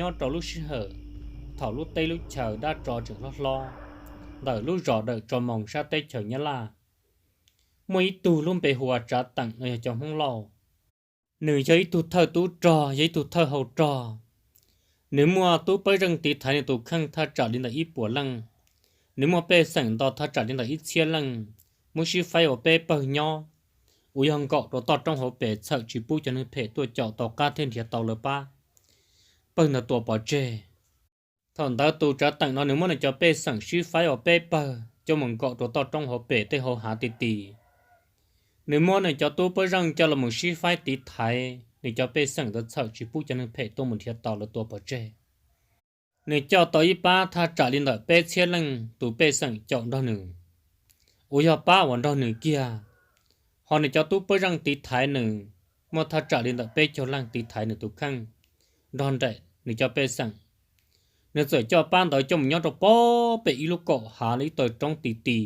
Nyob rau lub sij hawm thaum lub teb lub chaw dab tso tseem hlob hlob ntawm lub zos Dawm Tso Moos sab teb chaws Nyab Laj, muaj ib tug lub npe hu ua Tsav Teem no yog cov Hmoob Lauj. Nws yog ib tug thawj tub rog, yog ib tug thawj hau rog. Nws muaj tub pawb zeej tiv thaiv nws tus kheej thaj tsam li ntawm ib puas leej. Nws muaj pej xeem nto thaj tsam li ntawm ib txhiab leej, muab sib faib ua peb pawg nyob, uas yog nkaum rau toj roob hauv pes txhawm tsis pub cov neeg phem tuaj caum tau qab thiaj nrhiav tau lawv pab pawg ntawd tua pov tseg. Thaum ntawd tus Tsav Teem no nws muab nws cov pej xeem sib faib ua peb pawg coj mus nkaum rau toj roob hauv pes tej hauv hav ti ti. Nws muab nws cov tub pawb zeej coj los mus sib faib tiv thaiv nws cov pej xeem ntawd txhawm tsis pub cov neeg phem tuaj mus nrhiav tau lawv tua pov tseg. Nws coj tau ib pab thaj tsam li ntawm peb txhiab leej tus pej xeem caum nrog nws, uas yog pab uas nrog nws kiag. Ho nws cov tub pawb zeej tiv thaiv nws muaj thaj tsam li ntawm peb caug leej tiv thaiv nws tus kheej nrog nraim nws cov pej xeem. Nws txawm coj pab ntawd coj mus nyob rau pem ib lub kaum hav li ib taw roob ti ti.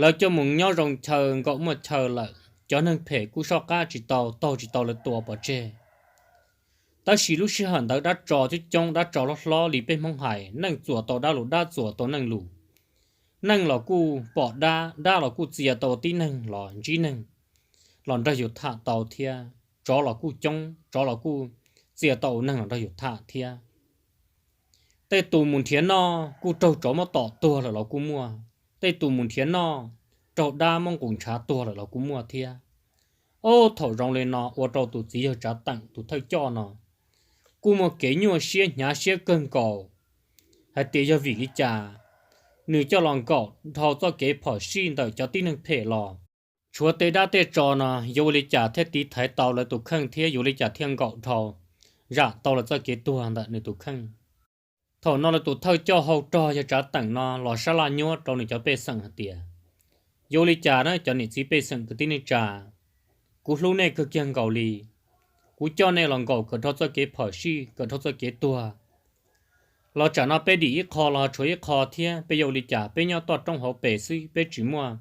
Lawv coj mus nyob zoo chaw nkaum muaj chaw lawm, cov neeg phem kuj soj qab tsis tau, taug tsis tau lawv tua pov tseg. Tab sis lub sij hawm ntawd dab tso coob coob, dab tso hlob hlob li peb Hmoob hais, neej txuas tau dab lus, dab txuas tau neej lus. Neej los kuj pom dab, dab los kuj txia tau ua tib neeg los ntsib neeg los nrog yus tham tau thiab. Tsov los kuj coob, tsov los kuj txia tau ua neeg los nrog yus tham thiab. Tej tus mus nrhiav noj kuj raug tsov muab tom tuag lawm los kuj muaj, tej tus mus nrhiav noj raug dab muab nqus ntshav tuag lawm los kuj muaj thiab. Ob, thaum zoo li no ua rau tus txiv yawg Tsav Teem tus thawj coj no kuj muaj kev nyuaj siab hnyav siab kawg nkaus hais tias yog vim li cas nws coj los nkaum dhau txoj kev phom sij ntawm cov tib neeg phem los, tshuav tej dab tej tso no yuav ua li cas thiaj tiv thaiv tau lawv tus kheej thiab yuav ua li cas thiaj nkaum dhau zam tau lawv txoj kev tuag ntawm nws tus kheej. Thaum no lawv tus thawj coj hau rog yawg Tsav Teem no los sab laj nyuab rau nws cov pej xeem hais tias, yuav ua li cas na cov niam txiv pej xeem kwv tij neej tsa, kuv hlub nej kawg kiag nkaus li. Kuv coj nej los nkaum kom dhau txoj kev phom sij, kom dhau txoj kev tuag los tsam no peb dim ib qho los tshuav ib qho thiab, peb yuav ua li cas? Peb nyob toj roob hauv pes xwb, peb tsis muaj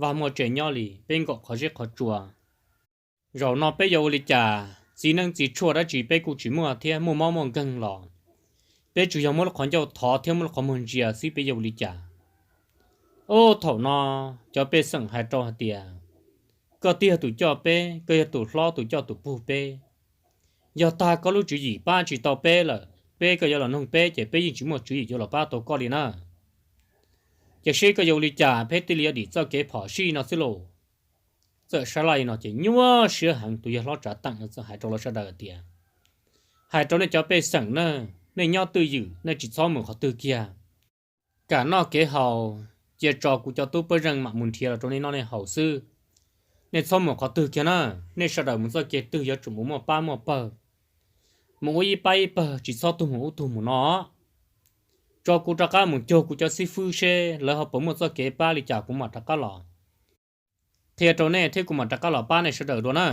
vaj muaj tse nyob li, peb nkaum qhov zeb qhov tsua. Zaum no peb yuav ua li cas? Txiv neeb txiv tshuaj dab tsi peb kuj tsis muaj thiab, muaj mob muaj nkeeg los peb tsuas yog muab lub qhov ncauj thov thiab muab lub qhov muag ntsia xwb, peb yuav ua li cas? Ub, thaum no cov pej xeem hais rau hais tias, koj twb yog tus coj peb, koj yog tus hlob tus coj tus pug peb. Yog tag koj lub tswv yim pab tsis tau peb lawm, peb koj yuav los noog peb ces peb yeej tsis muaj tswv yim yuav los pab tau koj li na. Ces seb koj yuav ua li cas peb thiaj li yuav dim txoj kev phom sij no xwb lauj. Txawm sab laj li no ces nyuaj siab heev, tus yawg hlob Tsav Teem no txawm hais rau lawv sawv daws tias, hais rau nej cov pej xeem na, nej nyob twj ywm, nej tsis txhob mus qhov twg kiag. Kam noj kev haus, cia tso kuv cov tub pej xeem mam mus nrhiav los rau nej noj nej haus xwb. Nej txhob mus qhov twg kiag na, nej sawv daws mus txoj kev twg yuav tsum mus muaj pab muaj pawg, mus ua ib pab ib pawg, tsis txhob tug mus ub tug mus no. Tso kuv rov qab mus cuag kuv cov xib fwb seb lawv ho puas muaj txoj kev pab li cas kuv mam rov qab los qhia rau nej thiab kuv mam rov qab los pab nej sawv daws dua na.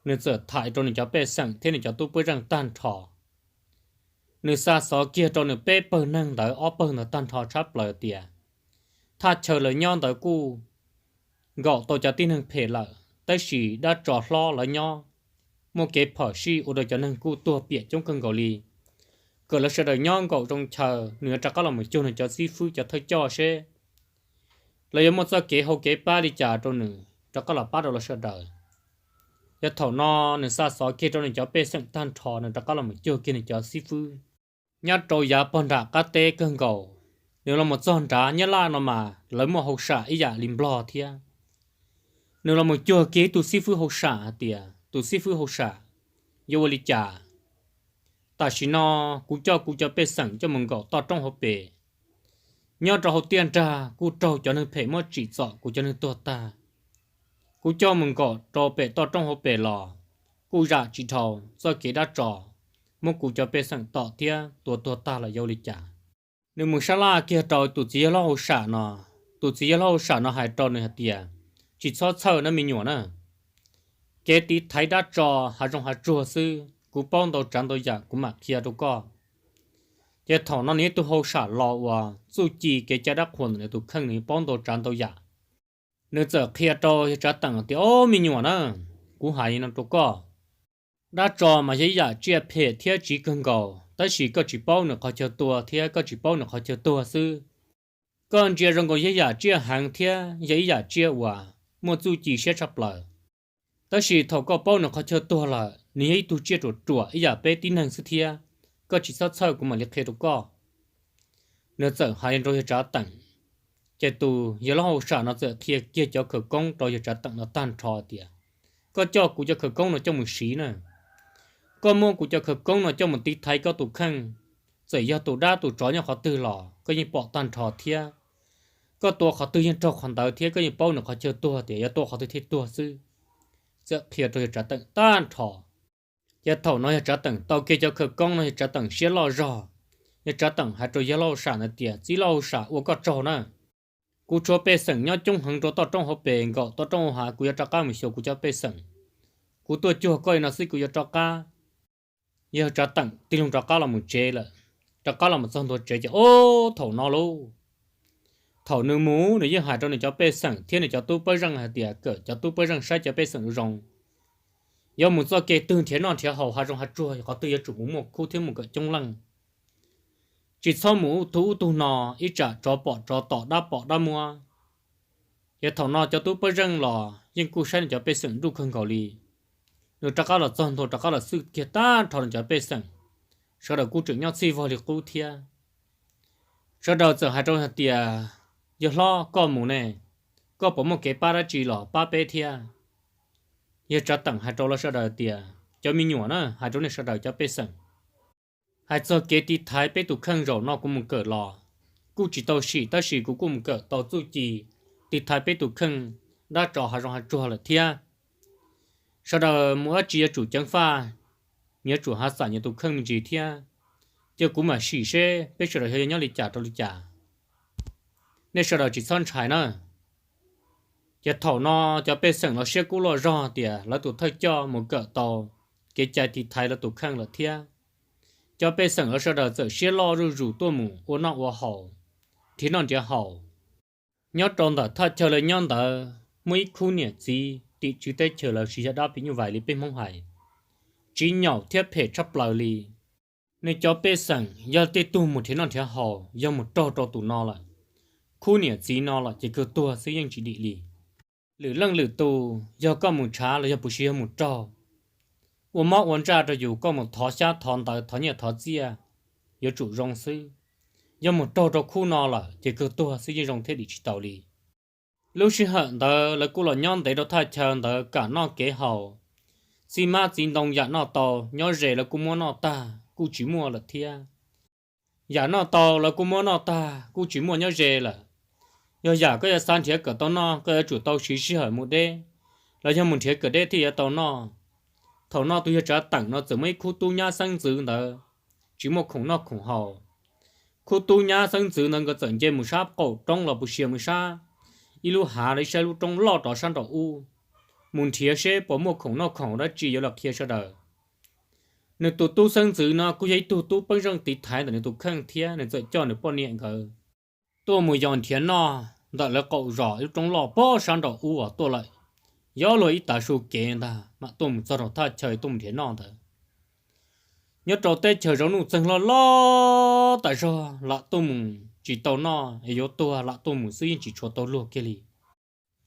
Nws txawm tham rau nws cov pej xeem thiab nws cov tub pej xeem tag nrho. Nws xa xov kiag rau nws peb pawg neeg ntawd, ob pawg ntawd tag nrho tshab plaws tias, thaj chaw lawv nyob ntawd kuj nkaum tau cov tib neeg phem lawm, tab sis dab tso hlob lawv nyob muaj kev phom sij ua rau cov neeg kuj tuag piam coob kawg nkaus li. Kom lawv sawv daws nyob nkaum zoo chaw, nws yuav rov qab los mus cuag nws cov xib fwb cov thawj coj seb lawv yuav muaj txoj kev hau kev pab li cas rau nws rov qab los pab rau lawv sawv daws. Yog thaum no nws xa xov kiag rau nws cov pej xeem tag nrho, nws rov qab los mus cuag kiag nws cov xib fwb nyob rau yav pog nram qab teb kawg nkaus. Nws los mus txog nrad, Nyab Laj no mas lawv muaj hauj sam ib yam li Nplog thiab. Nws los mus cuag kiag ib tug xib fwb hauj sam hais tias, tus xib fwb hauj sam, yuav ua li cas? Tam sim no kuv coj kuv cov pej xeem coj mus nkaum toj roob hauv pes, nyob rau hauv tiaj nrag kuj raug cov neeg phem muab tsim txom kuv cov neeg tuag tag. Kuv coj mus nkaum rau pem toj roob hauv pes los kuj zam tsis dhau, txoj kev dab tso muab kuv cov pej xeem tom thiab tua tuag tag los yuav ua li cas? Nws mus sab laj kiag rau tus txiv yawg hlob hauj sam no. Tus txiv yawg hlob hauj sam no hais rau nws hais tias, tsis txhob txhawj na me nyuam na, kev tiv thaiv dab tso hav zoov hav tsuag xwb, kuv paub ntau tsav ntau yam kuv mam qhia rau koj. Ces thaum no nws ib tug hauj sam los uas txuj ci kev cai dab qhuas ntawm nws tus kheej, nws paub ntau tsav ntau yam. Nws txawm qhia rau yawg Tsav Teem tias, o me nyuam na, kuv hais li no rau koj, Dab tso mas yog ib yam tsiaj phem thiab tsiv kawg nkaus, tab sis koj tsis paub nws qhov chaw tua thiab koj tsis paub nws qhov chaw tuag xwb. Koj ntsia zoo nkaus yog yam tsiaj heev thiab yog ib yam tsiaj uas muaj txuj ci siab tshaj plaws. Tab sis thaum koj paub nws qhov chaw tuag lawm, nws yog ib tug tsiaj ruam ruam ib yam peb tib neeg xwb thiab. Koj tsis txhob txhawj, kuv mam li qhia rau koj. Nws txawm hais rau yawg Tsav Teem. Ces tus yawg laus hauj sam no txawm qhia kiag cov khawv koob rau yawg Tsav Teem no tag nrho tias, koj coj kuv cov khawv koob no coj mus siv na. Koj muab kuv cov khawv koob no coj mus tiv thaiv koj tus kheej, txawm yog tus dab tus tsov nyob qhov twg los koj yeej pom tag nrho thiab. Koj tua qhov twg yeej raug qhov ntawd thiab koj yeej paub nws qhov chaw tuag tias yog tua qhov twg thiaj tuag xwb. Txawm qhia rau yawg Tsav Teem tag nrho. Ces thaum no yawg Tsav Teem tau kiag cov khawv koob no yawg Tsav Teem siab loj zog. Yawg Tsav Teem hais rau yawg laus hauj sam ntawd tias, txiv laus hauj sam, ua koj tsaug na. Kuv tshuav pej xeem nyob coob heev rau toj roob hauv pes nkaum toj roob hauv hav, kuv yuav rov qab mus xyuas kuv cov pej xeem. Kuv tuaj cuag koj li no xwb kuv yuav rov qab. Yawg Tsav Teem tig loo rov qab los mus tsev lawm. Rov qab los mus txog ntua tsev ces ub thaum no lauj, thaum nws mus nws yeej hais rau nws cov pej xeem thiab nws cov tub pej xeem hais tias kom cov tub pej xeem saib cov pej xeem zoo zoo, yuav mus txoj kev twg nrhiav noj nrhiav haus hav zoov hav tsuag qhov twg yuav tsum mus muaj khub thiab mus kawm coob leej. Tsis txhob mus ub tug ub tug no, ib tsam tsov pom tsov tom, dab pom dab muab. Ces thaum no cov tub pej xeem los yeej kuj saib nws cov pej xeem nruj kawg nkaus li. Nws rov qab los txog ntua rov qab los xwb kiag tag nrho nws cov pej xeem, sawv daws kuj tseem nyob txhij vog li qub thiab. Sawv daws txawm hais rau hais tias, yawg hlob, koj mus ne, koj puas muaj kev pab dab tsi los pab peb thiab? Yawg Tsav Teem hais rau lawv sawv daws tias, cov me nyuam na, hais rau nej sawv daws cov pej xeem, hais txog kev tiv thaiv peb tus kheej zaum no kuv mus kawm los kuj tsis tau sim, tab sis kuv kuj mus kawm tau txuj ci tiv thaiv peb tus kheej dab tso hav zoov hav tsuag lawm thiab. Sawv daws mus dab tsi yuav tsum ceev faj, yuav tsum hav xam nyias tus kheej me ntsis thiab. Ces kuv mam sim seb peb sawv daws xyov yuav nyob li cas rau li cas. Nej sawv daws tsis txhob ntshai na. Ces thaum no cov pej xeem los siab kub loj zog tias lawv tus thawj coj mus kawm tau kev cai tiv thaiv lawv tus kheej lawm thiab. Cov pej xeem lawv sawv daws txawm siab loj zuj zus tuaj mus ua noj ua haus, nrhiav noj nrhiav haus. Nyob rau ntawm thaj chaw lawv nyob ntawd muaj ib khub niam txiv tim tswv teb chaws, lawv tsis yog dab phim nyuj vais li peb Hmoob hais, tsis nyaum thiab phem tshaj plaws li. Nws cov pej xeem yog tej tug mus nrhiav noj nrhiav haus yog mus raug rau tus no lawm, khub niam txiv no lawm ces kawg tuag xwb yeej tsis dim li. Lwm leej lwm tus yog koj mus ntshav los yog puas sis yog mus raug, ua mob ua ntsaj rau yus, koj mus thov xyab thov ntawv thov nyiaj thov txiaj yuav tsum zoo xwb. Yog mus raug rau khub no lawm ces kawg tuag xwb yeej zoo thiab dim tsis tau li. Lub sij hawm ntawd lawv kuj los nyob ntev rau thaj chaw ntawd kam noj kev haus, txiv hmab txiv ntoo yam noj tau nyob ze lawv kuj muab noj tag kuj tsis muaj lawm thiab. Yam noj tau lawv kuj muab noj tag kuj tsis muaj nyob ze lawm. Yog yam koj yuav xav nrhiav kawm tau noj koj yuav tsum tau siv sij hawm mus deb, los yog mus nrhiav kawm deb thiaj yuav tau noj. Thaum no tus yawg Tsav Teem no txawm muaj ib khub tub nyab xeeb ntxwv ntawd tsis muaj khoom noj khoom haus. Khub tub nyab xeeb ntxwv ntawd nkawd txawm nce mus sab qaum roob los puas sis mus sab ib lub hav los ib sab lub roob loj rov sab nraum ub, mus nrhiav seb puas muaj khoom noj khoom haus dab tsi yuav los qhia sawv daws. Nws tus tub xeeb ntxwv no kuj yog ib tug tub pej xeem tiv thaiv ntawm nws tus kheej thiab, nws txawm coj nws poj niam nkawd tuaj mus yos nrhiav noj ntawm lawv qaum zos ib lub roob loj pob sab nraum ub uas tuaj lawm, yog luag ib tav su kev ntag mam tuaj mus txog rau thaj chaw tuaj mus nrhiav noj ntawd. Nyob rau teb chaws zoov nuj txeeg loj loj tas zog lam tuaj mus tsis tau noj es yuav tuag lam tuaj mus xwb yeej tsis tshua tau luag kiag li.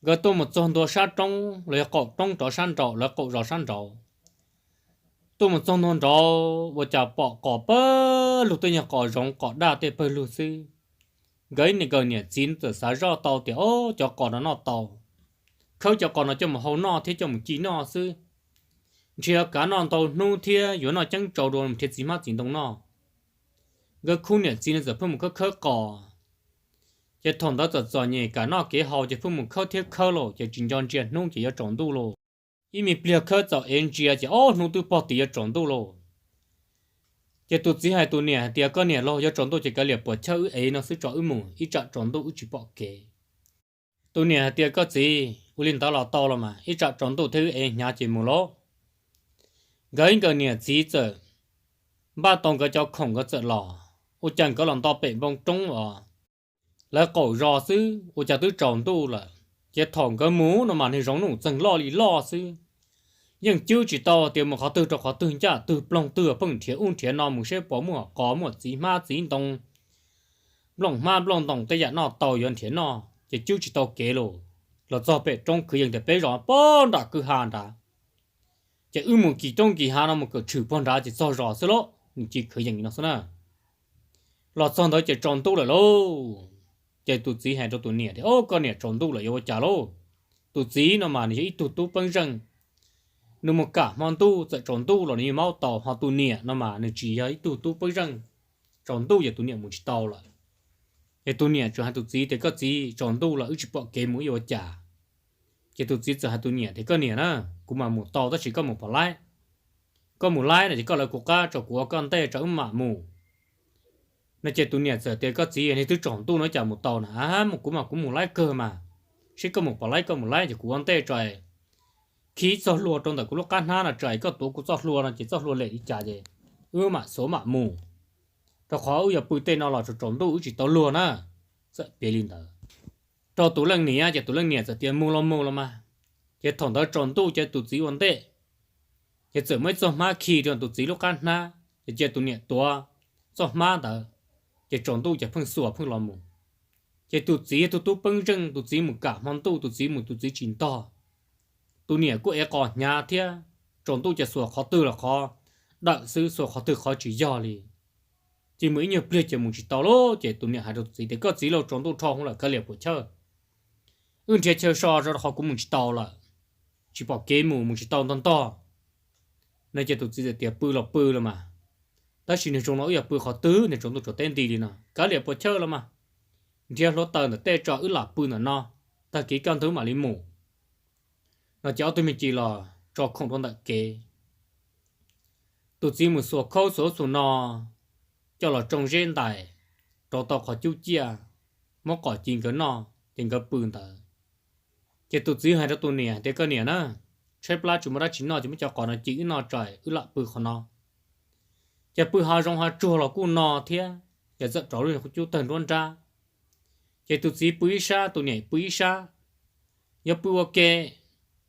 Nkawd tuaj mus txog ntua sab roob los yog qaum roob rov sab nraum lawv qaum zos sab nraud, tuaj mus txog ntua nraud ua cas pom qos pawg lug, tej nyuag qos zoov qos daj tej pawg lug xwb. Nkawd ib niag nkawd niam txiv txawm xav zoj tau tias, o, cov qos no noj tau, khawb cov qos no coj mus hau noj thiab coj mus ci noj xwb, ntshe yuav kav noj ntau hnub thiab yuav noj ceeb tsau dua mus nrhiav txiv hmab txiv ntoo noj. Nkawd khub niam txiv no txawm pheej mus khawb khawb qos. Ces thaum ntawd txom txom nyem kam noj kev haus ces pheej mus khawb thiab khawb lauj, ces tsis nco ntsia hnub ces yuav tsaus ntuj lauj. Ib me pliag khawb txaus ev ntsia ces ob hnub twb pog tim yuav tsaus ntuj lauj. Ces tus txiv hais tus niam hais tias, koj niam lauj, yuav tsaus ntuj ces kav liam puas chawj wb ev no xwb tso wb mus, ib tsam tsaus ntuj wb tsis pom kev. Tus niam hais tias, koj txiv, ua li ntawd los tau los mas, ib tsam tsaus ntuj thiab wb ev hnyav ces mus lauj. Nkawd ib nkawd niam txiv txawm npaj tau nkawd cov khoom nkawd txawm los, ua cas nkawd los nto pem npoo roob os, lawv qaum zos xwb ua cas twb tsaus ntuj lawm. Ces thaum nkawd mus no mas niag zoov nuj txeeg loj li loj xwb, Yeej cwb tsis tau tias mus qhov twg rau qhov twg, ncaj twg ploog twg, pheej nrhiav ub nrhiav no mus seb puas muaj qos muaj txiv hmab txiv ntoo, nplooj hmab nplooj ntoo tej yam noj tau yuav nrhiav noj ces cwb tsis tau kev los. Los txog pem roob khwv yees tias peb zos pog nram kwj ha nrad, ces wb mus kis roob kis hav no mus kawm tshwm pog nrad ces txog zos xwb lauj, nws cia khwv yees no xwb na. Los txog ntawd ces tsaus ntuj lawm lauj. Ces tus txiv hais rau tus niam tias, Au, koj niam, tsaus ntuj lawm yuav ua cas lauj? Tus txiv no mas nws yog ib tug tub peeb zeej, nws mus kam hmo ntuj txawm tsaus ntuj los nws yeej maub tau, ho tus niam no mas nws tsis yog ib tug tub peeb zeej, tsaus ntuj ces tus niam mus tsis tau lawm. Ces tus niam tsuas hais tus txiv tias, Koj txiv, tsaus ntuj lawm wb tsis pom kev mus wb yuav ua cas? Ces tus txiv txawm hais tus niam tias, Koj niam na, kuv mam mus tau tab sis koj mus pom laib. Koj mus laib no ces koj lawv kuv qab tso kuv ua koj ntej tso wb mam mus. No ces tus niam txawm tias, Koj txiv, niag twb tsaus ntuj no cas mus tau na, kuv mas kuv mus laib kawg mas, seb koj mus pom laib koj mus laib ces kuv ua ntej tso, khib txoj hlua rau ntawm kuv lub qab hnab no tso, koj tuav kuv txoj hlua no ces txoj hlua lem li cas ces wb mam xuav mam mus, rau qhov wb yog pw tej no los tsaus tsaus ntuj wb tsis tau luag na. Txawm piav li ntawd rau tus leej niam ces tus leej niam txawm tias, Mus los mus los mas. Ces thaum ntawd tsaus ntuj ces tus txiv ua ntej, ces txawm muaj ib txoj hmab khi rau tus txiv lub qab hnab ces cia tus niam tuav txoj hmab ntawd, ces tsaus ntuj ces pheej xuas pheej los mus. Ces tus txiv yog tus tub peeb zeej, tus txiv mus kam hmo ntuj, tus txiv mus tus txiv tsis ntog. Tus niam kuj ev qos hnyav thiab, tsaus ntuj ces xuas qhov twg los qhov dawm xwb, xuas qhov twg qhov tsis yog li. Ces mus ib nyuag pliag ces mus tsis tau lauj, ces tus niam hais rau tus txiv tias, Koj txiv lauj, tsaus ntuj rho hwv lawm, kav liam puas chawj, wb nrhiav chaw so rau qhov kuv mus tsis tau lawm, tsis pom kev mus, mus tsis tau ntog ntog. No ces tus txiv txawm tias, Pw los pw los mas, tab sis niag zoo no wb yuav pw qhov twg, niag tsaus ntuj tsaus teb nti li no, kav liam puas chawj los mas, nrhiav hluav taws ntawm tej tso wb lam pw ntawm no, tag kis kaj ntug mam li mus. No ces ob tug me ntsis los tso khoom rau ntawm kev. Tus txiv mus xuas khaub xuas ub xuas no, coj los tsoo zeb ntais, rauv tau qhov cub ciaj, muab qos ci nkawd noj ces nkawd pw ntawd. Ces tus txiv hais rau tus niam tias, Koj niam na, tshaib plab tsis muaj dab tsi noj ces muab cov qos no ci wb noj tso wb lam pw qhov no. Ces pw hav zoov hav tsuag los kuj no thiab, ces txawm rauv lub cub tawg nruab nrab. Ces tus txiv pw ib sab, tus niam pw ib sab. Yog pw ua ke,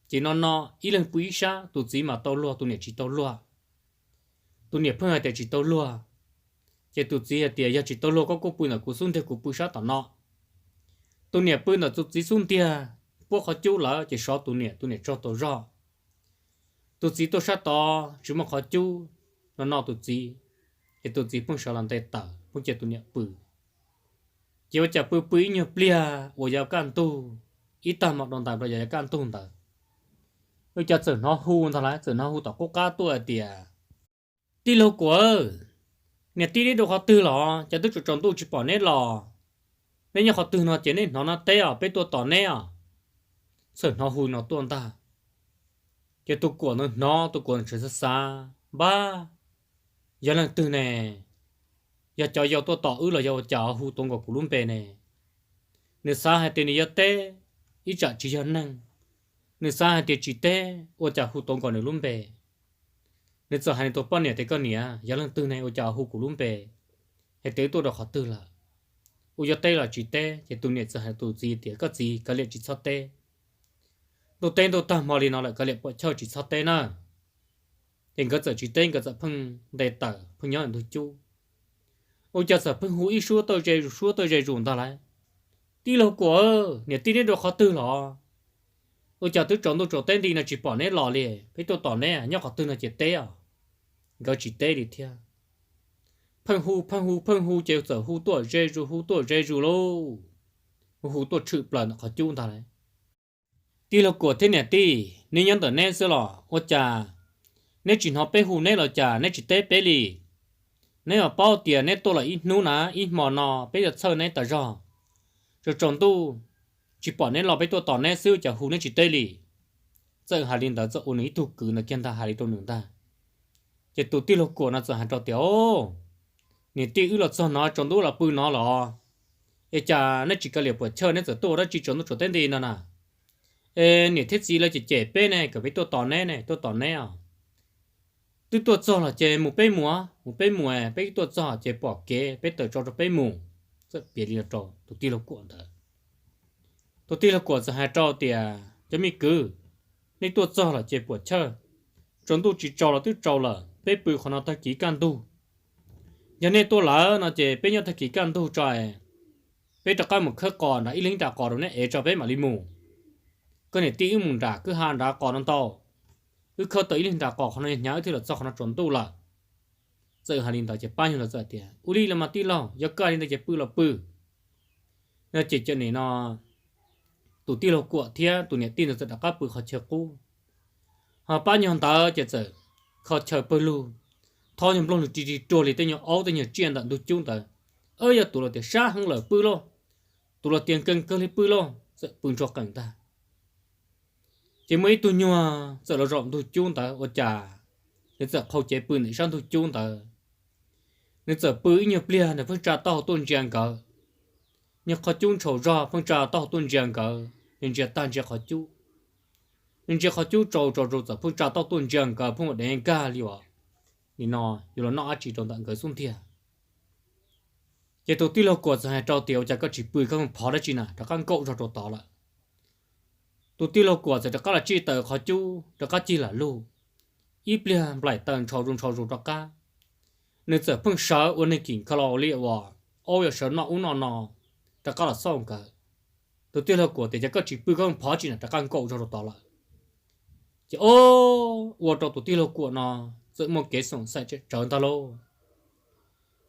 ces no no ib leeg pw ib sab, tus txiv mas tau luag, tus niam tsis tau luag. Tus niam pheej hais tias tsis tau luag, ces tus txiv hais tias, Yog tsis tau luag koj kuj pw ntawm kuv xub ntiag, kuv pw sab tom no. Tus niam pw ntawm tus txiv xub ntiag, puab qhov cub lawm ces sov tus niam, tus niam tsaug tau zog. Tus txiv tuaj sab tod tsis muaj qhov cub, no no tus txiv, ces tus txiv pheej sawv los nte taws pheej cia tus niam pw. Ces ua cas pw pw ib nyuag pliag uas yuav kaj ntug, ib tag hmo rau ntais los yog yuav kaj ntug ntawd, ua cas txawm hnov hu ntag lauj, txawm hnov hu tom qub qab tuaj hais tias, Tij laug Kuam, niam tij neb dua qhov twg los cas twb tsaus tsaus ntuj tsis pom neb los? Neb nyob qhov twg no ces neb hnov no teb os, peb tuaj tos neb os. Txawm hnov hu no tuaj ntag. Ces tus Kuam ntawd hnov, tus Kuam ntawd tseem xav xav, Npab, yog leej twg ne? Yog cov yau tuaj tos wb los yog ua cas hu tuav nkaus kuv lub npe ne? Nws xav hais tias nws yuav teb, ib tsam tsis yog neeg. Nws xav hais tias tsis teb, ua cas hu tuav nkaus nws lub npe. Nws txawm hais nws tus poj niam tias, Koj niam, yog leej twg ne ua cas hu kuv lub npe, hais tias wb tuaj rau qhov twg lawm? Ua yuav teb los tsis teb. Ces tus niam txawm hais tus txiv tias, Koj txiv, kav liam tsis txhob teb. Ntuj teb ntuj tag hmo li no lawm, kav liam puam chawj tsis txhob teb na. Ces nkawd txawm tsis teb, nkawd txawm pheej nte taws pheej nyob ntawm ntug cub. Ua cas txawm pheej hu ib suab tuaj ze zus, suab tuaj ze zus ntag lauj, Tij laug Kuam, niam tij neb dua qhov twg los? Ua cas twb tsaus ntuj tsaus teb nti no tsis pom neb los li, peb tuaj tos neb, nyob qhov twg no ces teb os. Nkawd tsis teb li thiab. Pheej hu pheej hu pheej hu ces txawm hu tuaj ze zus, hu tuaj ze zus lauj, hu tuaj tshwm plaws ntawm qhov cub ntag lauj. Tij laug Kuam thiab niam tij, neb nyob ntawm neb xwb los ua cas neb tsis hnov peb hu neb los cas neb tsis teb peb li? Neb mas paub tias neb tuaj los ib hnub na, ib hmo no peb yuav txhawj neb tas zog. Tsaus tsaus ntuj tsis pom neb los peb tuaj tos neb xwb cas hu neb tsis teb li. Txawm hais li ntawd, txawm ua nws ib tug kwv ntawd kiag ntag, hais li rau nws ntag. Ces tus tij laug Kuam no txawm hais rau tias, Au, niam tij, wb los txog no tsaus ntuj los pw no los, es cas neb tsis kav liam puam chawj, neb txawm tuaj ua dab tsi tsaus ntuj tsaus teb nti no na? Es niam thiab txiv lawv cem cem peb ne, kom peb tuaj tos neb ne, tuaj tos neb os. Twb tuaj txog los ces mus peb mus, mus peb mus, peb tuaj txog ces pom kev peb tawm tso rau peb mus. Txawm piav li no rau tus tij laug Kuam ntawd. Tus tij laug Kuam txawm hais rau tias, Cov me kwv, nej tuaj txog los ces puam chawj, tsaus ntuj tsis tsaus los twb tsaus lawm, peb pw qhov no tag kis kaj ntug. Yog nej tuaj lawm no ces peb nyob tag kis kaj ntug tso, peb rov qab mus khawb qos nram ib leeg nram qos rau neb ev tso peb mam li mus. Koj niam tij wb mus nram kwj ha nrad qos no ntau, wb khawb tau ib leeg nram qos qhov no hnyav wb thiaj los txog qhov no tsaus ntuj lawm. Txawm hais li ntawd ces pab nyuag ntawd txawm tias ua li los mas tij laug, yog koj li ntawd ces pw los pw. No ces cov niam no, tus tij laug Kuam thiab tus niam tij ntawd txawm rov qab pw qhov chaw qub. Ho pab nyuag ntawd ces txawm kho chaw pawg lug, thob nyuag nplooj lwg ri ri ruag li tej nyuag aub tej nyuag tsiaj ntawm ntug cub ntawd. Yog tus los tias sab heev lawm pw lauj, tus los tias nkeeg kawg li pw lauj, txawm pw ntsuag qees ntag. Ces muaj ib tug nyuag txawm los zaum ntug cub ntawd ua cas nws txawm qhau cev pw ntawm sab ntug cub ntawd. Nws txawm pw ib nyuag pliag nws pheej tsa taub hau tuaj ntsia nkawd. Nyuag qhov cub ntshau zog pheej tsa taub hau tuaj ntsia nkawd, nws ntsia tag ntsia qhov cub. Nws ntsia qhov cub tsaus tsaus tsaus txawm pheej tsa taub hau tuaj ntsia nkawd pheej ua dev nkag li uas nim no yuav los noj dab tsi rau ntawm nkawd xub ntiag. Ces tus tij laug Kuam txawm hais rau tias ua cas koj tsis pw, koj phov dab tsi na, rov qab nkaum zog rau tod lawm. Tus tij laug Kuam txawm rov qab los tsij taws qhov cub rov qab cig lam lug. Ib pliag nplaim taws ntshau zus ntshau zus rov qab. Nws txawm pheej sawv ua neeg kim kha lo li uas aub yuav sawv noj ub noj no, rov qab los xauj nkawd. Tus tij laug Kuam tias cas koj tsis pw, koj phov tsi na, rov qab nkaum zog rau tod lawm. Ces o, ua rau tus tij laug Kuam no txawm muaj kev xoom xaim tsawv ntag lauj.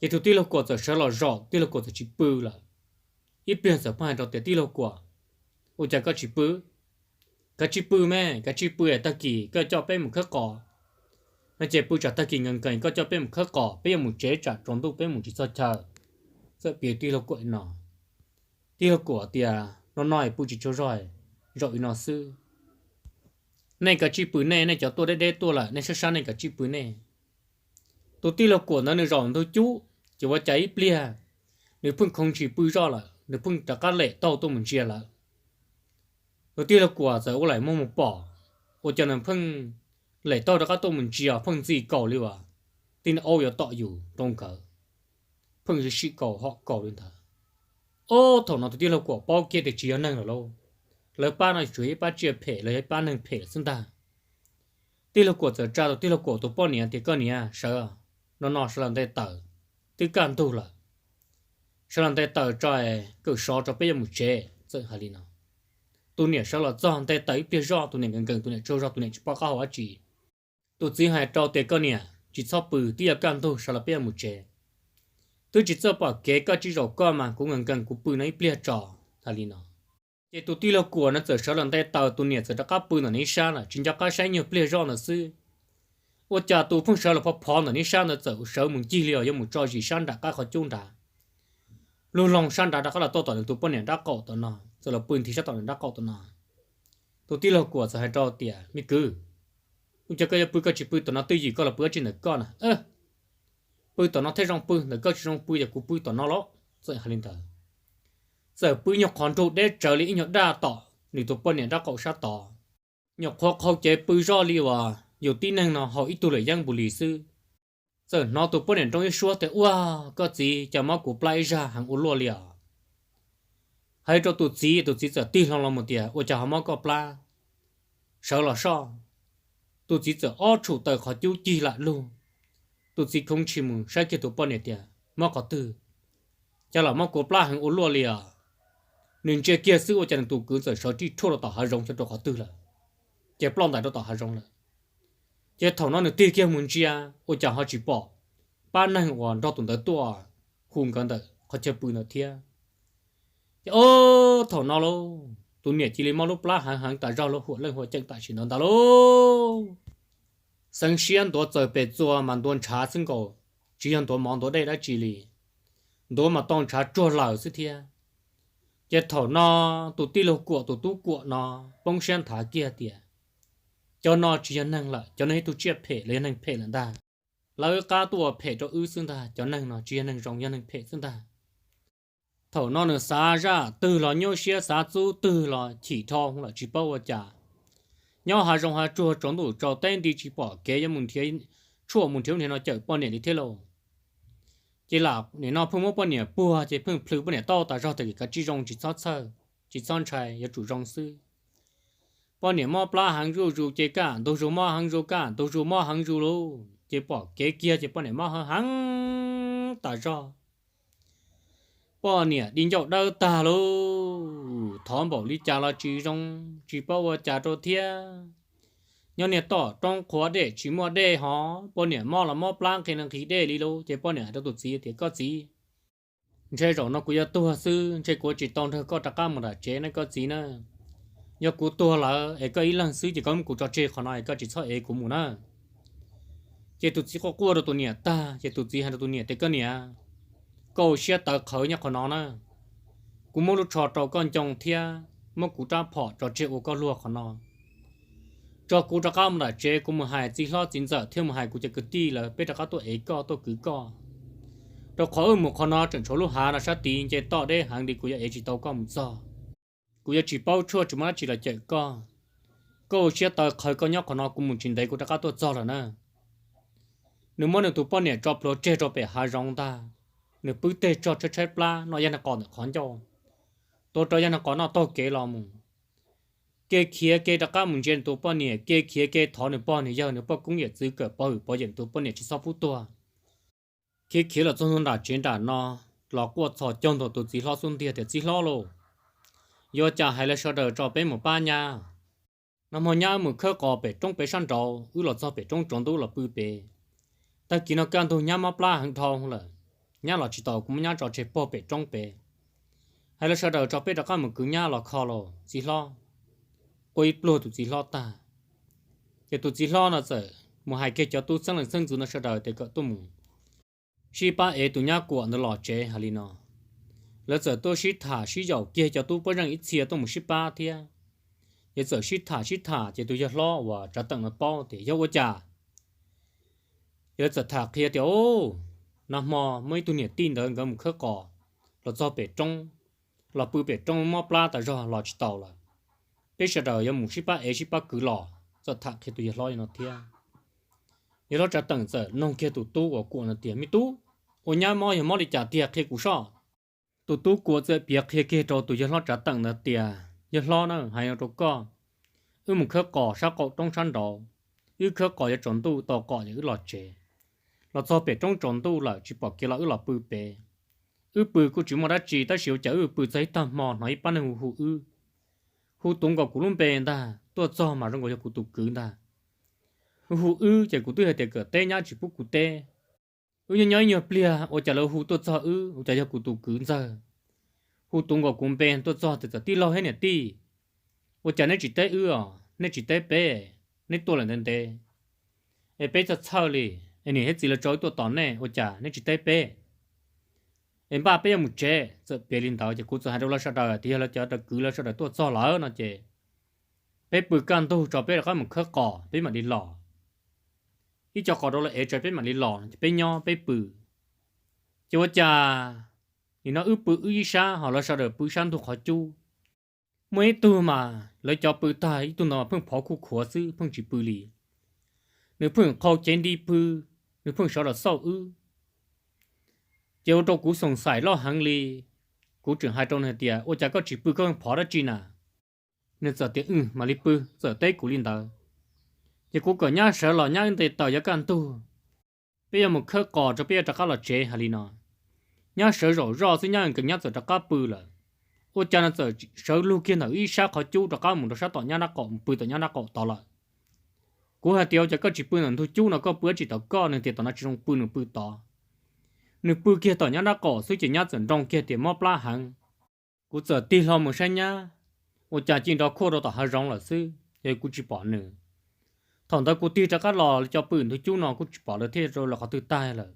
Ces tus tij laug Kuam txawm sawv los zaum, tij laug Kuam txawm tsis pw lawm. Ib pliag txawm pheej hais rau tias tij laug Kuam, ua cas koj tsis pw? Kav tsij pw me, kav tsij pw es tag kis koj coj peb mus khawb qos. No ces pw tsam tag kis nkees nkees koj coj peb mus khawb qos, peb yuav mus tsev tsam tsaus ntuj peb mus tsis txog chaw. Txawm piav tij laug Kuam li no. Tij laug Kuam tias no no es pw tsis tsaug zog, zaum li no xwb. Nej kav tsij pw nej, nej cov tuaj deb deb tuaj lawm nej sab sab nej kav tsij pw nej. Tus tij laug Kuam ntawd nws zaum ntug cub, ces ua cas ib pliag nws pheej khoov ntshis pw zoj lawm, nws pheej rov qab lem taub hau tuaj mus ntsia lawm. Tus tij laug Kuam txawm ua laim muag mus pom, ua cas nws pheej lem taub hau rov qab tuaj mus ntsia pheej ntxi kaus li uas tej niag aub yuav tom yus rau nkawd, pheej sim kaus hom kaus li ntawd. Ob, thaum no tus tij laug Kuam paub kiag tias tsis yog neeg lawm lauj, lawv pab no tsuas yog ib pab tsiaj phem los yog ib pab neeg phem lawm xwb ntag. Tij laug Kuam txawm tsa tus tij laug Kuam tus poj niam tias koj niam sawv, no no sawv los nte taws, twb kaj ntug lawm, sawv los nte taws tso, kawm sov tso peb yuav mus tsev. Txawm hais li no, tus niam sawv los txog nte taws ib pliag zoj, tus niam nkees nkees, tus niam tsaug zog, tus niam tsis paub qab hau dab tsi. Tus txiv hais rau tias koj niam tsis txhob pw, twb yuav kaj ntug, sawv los peb yuav mus tsev. Twb tsis txawj pom kev, koj tsis zaum koj mas kuv nkees nkees kuv pw no ib pliag tso. Hais li no, ces tus tij laug Kuam no txawm sawv los nte taws, tus niam txawm rov qab pw ntawm nws ib sab lawm tsis nco qab saib, nyuag pliag zoj ntawd xwb, ua cas tus pheej sawv los phov phov ntawm nws ib sab ntawd txawm sawv mus ncig li os yuav mus tso zis sab nram qab qhov cub nrad, lug loog sab nrad rov qab los tuaj tom nws tus poj niam nrab qaum tom no, txawm los pw nthi sab tom nws nrab qaum tom no. Tus tij laug Kuam txawm hais rau tias me kwv, ua cas koj yuav pw koj tsis pw tom no twj ywm, koj los pw dab tsi ntawm koj na? Pw tom no thiaj zoo pw, ntawm koj tsis zoo pw, yog kuv pw tom no los. Txawm hais li ntawd, txawm pw nyuag qhov nrug deb tsawv li ib nyuag daj tom nws tus poj niam nrab qaum sab tod, nyuam qhuav qhau cev pw zoj li uas yus tib neeg no haus ib tug luam yeeb npus lis xwb. Txawm hnov tus poj niam nroo ib suab tias ua, koj txiv, cas mob kuv plab ib zaj heev ua luaj li os. Hais rau tus txiv, tus txiv txawm tig hlo los mus tias ua cas ho mob koj plab, sawv los soj. Tus txiv txawm ob tshum taws qhov cub cig lam lug. Tus txiv khoov ntshis mus saib kiag tus poj niam tias mob qhov twg, cas los mob kuv plab heev ua luaj li os. Nws ntsia kiag xwb ua cas nws tus kwv txawm sawv rij rhuaj rau tom hav zoov xyov rau qhov twg lawm, ces ploj ntais rau tom hav zoov lawm. Ces thaum no nws tig kiag mus ntsia ua cas ho tsis pom pab neeg uas nrog tus ntawd tuaj hu nkawd ntawm qhov chaw pw ntawd thiab. Ces ob, thaum no lauj, tus niam cia li mob lub plab heev heev tas zog lub huam leej huam ceem tam sim ntawd ntag lauj. Xeev siab ntuav txawm pem txua mas ntuav ntshav xwb nkaus, tsis yog ntuav mov ntuav dej dab tsi li, ntuav mas tau ntshav tsuag lawm xwb thiab. Ces thaum no tus tij laug Kuam tus tub Kuam no poob siab nthav kiag tias cov no tsis yog neeg lawm, cov no yog ib tug tsiaj phem los yog neeg phem lawm ntag. Lawv qab tuaj ua phem rau wb xwb ntag, cov neeg no tsis yog neeg zoo, yog neeg phem xwb ntag. Thaum no nws xav zaj twg los nyuaj siab, xav txub twg los chim dhau lawm tsis paub ua cas. Nyob hav zoov hav tsuag tsaus ntuj tsaus teb nti tsis pom kev yuav mus nrhiav, tshuaj mus nrhiav ub nrhiav no cawm poj niam li thiab lauj. Ces lam nim no pheej muab poj niam puag ces pheej plhws poj niam tau tas zog tias kav tsij zoo tsis txhob txhawj, tsis txhob ntshai yuav tsum zoo xwb. Poj niam mob plab heev zuj zus ces kaj ntug zus mob heev zus, kaj ntug zus mob heev zus lauj. Ces pom kev kiag ces poj niam mob heev heev tas zog. Poj niam di ncauj dawb tag lauj, thov npaum li cas los tsis zoo, tsis paub ua cas rau thiab. Nyob niag tom roob qhuav dej tsis muaj dej hov, poj niam mob los mob plab nqhis nqhis dej li lauj. Ces poj niam hais rau tus txiv tias, Koj txiv, ntshe zaum no kuv yuav tuag xwb, ntshe kuv tsis tau nrog koj rov qab mus nram tsev na koj txiv na. Yog kuv tuag lawm es koj ib leeg xwb ces koj muab kuv tso tseg qhov no es koj tsis txhob ev kuv mus na. Ces tus txiv quaj quaj rau tus niam tag ces tus txiv hais rau tus niam tias, Koj niam, koj ua siab tawv qhawv nyob qhov no na. Kuv muab lub tsho rau koj ncoo thiab muab kuv rab phom tso tseg ua koj luag qhov no. Tso kuv rov qab mus nram tsev, kuv mus hais txiv hlob txiv ntxawm thiab mus hais kuv cov kwv tij lawv peb rov qab tuaj ev koj tuaj kwv koj. Rau qhov wb mus qhov no tseem tshuav lub hav no sab tid nce toj deb heev li, kuv yuav ev tsis tau koj mus txog. Kuv yuav tsis paub tshuaj tsis muaj dab tsi los cawm koj. Koj ua siab tawv qhawv koj nyob qhov no, kuv mus tsis ntev kuv rov qab tuaj txog lawm na. Nws muab nws tus poj niam tso plhuav tseg rau pem hav zoov ntag. Nws pw tej tsog tshaib tshaib plab noj yaj nqos ntawm qhov ncauj, tuav rawv yaj nqos noj taug kev los mus. Kev khiav kev rov qab mus ntsia nws tus poj niam, kev khiav kev thov nws pog nws yawg nws poj koob yawm txwv kawm pov hwm pov yawm nws tus poj niam tsis txhob pub tuag. Khiav khiav los txog ntua nram tsev nram no, los quaj txhos caug ntua tus txiv hlob xub ntiag tias, Txiv hlob lauj, yuav cas hais lawv sawv daws tso peb mus pab nyab. Nag hmo nyab wb mus khawb qos pem roob pem sab nraud, wb los txog pem roob tsaus ntuj los pw pem. Tag kis no kaj ntug nyab mob plab heev dhau lawm, nyab los tsis tau, kuv muab nyab tso tseg pog pem roob pem. Hais lawv sawv daws tso peb rov qab mus kwv nyab los kho lauj txiv hlob. Quaj ib pluag tus txiv hlob tag, ces tus txiv hlob no txawm mus hais kiag cov tub txheeb leej txheeb ntxwv no sawv daws tias kom tuaj mus sib pab ev tus nyab kuam ntawd los tsev hais li no. Lawv txawm tuaj sib tham sib yaum kiag cov tub pob zeej ib txhia tuaj mus sib pab thiab. Ces txawm sib tham sib tham ces tus yawg hlob uas Tsav Teem no paub tias yog ua cas. Ces lawv txawm tham qhia tias, Nag hmo muaj ib tug niam tij ntawd nkawd mus khawb qos, los txog pem roob, los pw pem roob mob plab tas zog los tsis taus lawm. Peb sawv daws yuav mus sib pab ev sib pab kwv los. Txawm tham qhia tus yawg hlob li no thiab. Yawg hlob Tsav Teem txawm noog kiag tus tub uas kuam no tias, Me tub, ua nyab mob yog mob li cas tiag qhia kuv soj. Tus tub kuam txawm piav qhia kiag rau tus yawg hlob Tsav Teem ntawd tias, Yawg hlob na, hais no rau koj, wb mus khawb qos sab qaum roob sab nraud, wb khawb qos yuav tsaus ntuj tau qos ces wb los tsev. Los txog pem roob tsaus ntuj lawm tsis pom kev los wb los pw pem. Wb pw kuj tsis muaj dab tsi tab sis ua cas wb pw txog ib tag hmo hnov ib pab neeg hu hu wb. Hu tuav nkaus kuv lub npe ntag, tuaj txog mas zoo nkaus yog kuv tus kwv ntag. Hu hu wb ces kuv twb hais tias kom teb nyab tsis pub kuv teb. Wb nyob nyob ib nyuag pliag ua cas lawv hu tuaj txog wb, ua cas yog kuv tus kwv ntxawg. Hu tuav nkaus kuv npe tuaj txog tias, Txawm tij laug thiab niam tij, ua cas neb tsis teb wb os, neb tsis teb peb, neb tuaj lawm ntev ntev es peb txhawj txhawj li, es niam thiab txiv lawv tso wb tuaj tos nej ua cas neb tsis teb peb? Es npaj peb yuav mus tsev. Txawm piav li ntawd ces kuv txawm hais rau lawv sawv daws tias yog lawv cov kwv lawv sawv daws tuaj txog lawm no ces peb pw kaj ntug tso peb rov qab mus khawb qos peb mam li los. Ib co qos rau lawv ev tso peb mam li los ces peb nyob peb pw. Ces ua cas nim no wb pw wb ib sab ho lawv sawv daws pw sab ntug qhov cub. Muaj ib tug mas lawv cov pw tag ib tug ntawd mas pheej phov khuj khuav xwb pheej tsis pw li. Nws pheej qhau cev nti pw, nws pheej sawv los xauj wb. Ces ua rau kuv xoom xaim loj heev li. Kuv tseem hais rau nws tias ua cas koj tsis pw koj phov dab tsi na? Nws txawm tias wb mam li pw, txawm teb kuv li ntawd. Ces kuv kom nyab sawv los nyab wb nte taws yuav kaj ntug, peb yuav mus khawb qos rau peb yuav rov qab los tsev hais li no. Nyab sawv zaum zoj xwb nyab nkees nyab txawm rov qab pw lawm. Ua cas no txawm sawv lug kiag ntawm ib sab qhov cub rov qab mus rau sab tom nyab nrab qaum mus pw tom nyab nrab qaum tod lawm. Kuv hais tias ua cas koj tsis pw ntawm ntug cub no koj pw dab tsi tom koj, nws tias tom no tsis zoo pw nws pw tod. Nws pw kiag tom nyab nrab qaum xwb ces nyab txawm nroo kiag tias mob plab heev. Kuv txawm tig hlo mus saib nyab, ua cas ci nrov khuaj rau tom hav zoov lawm xwb, yog kuv tsis pom nws. Thaum ntawd kuv tig rov qab los lawv cov pw ntug cub no kuj tsis pom lawv thiab rau lawv qhov twg tag lawm.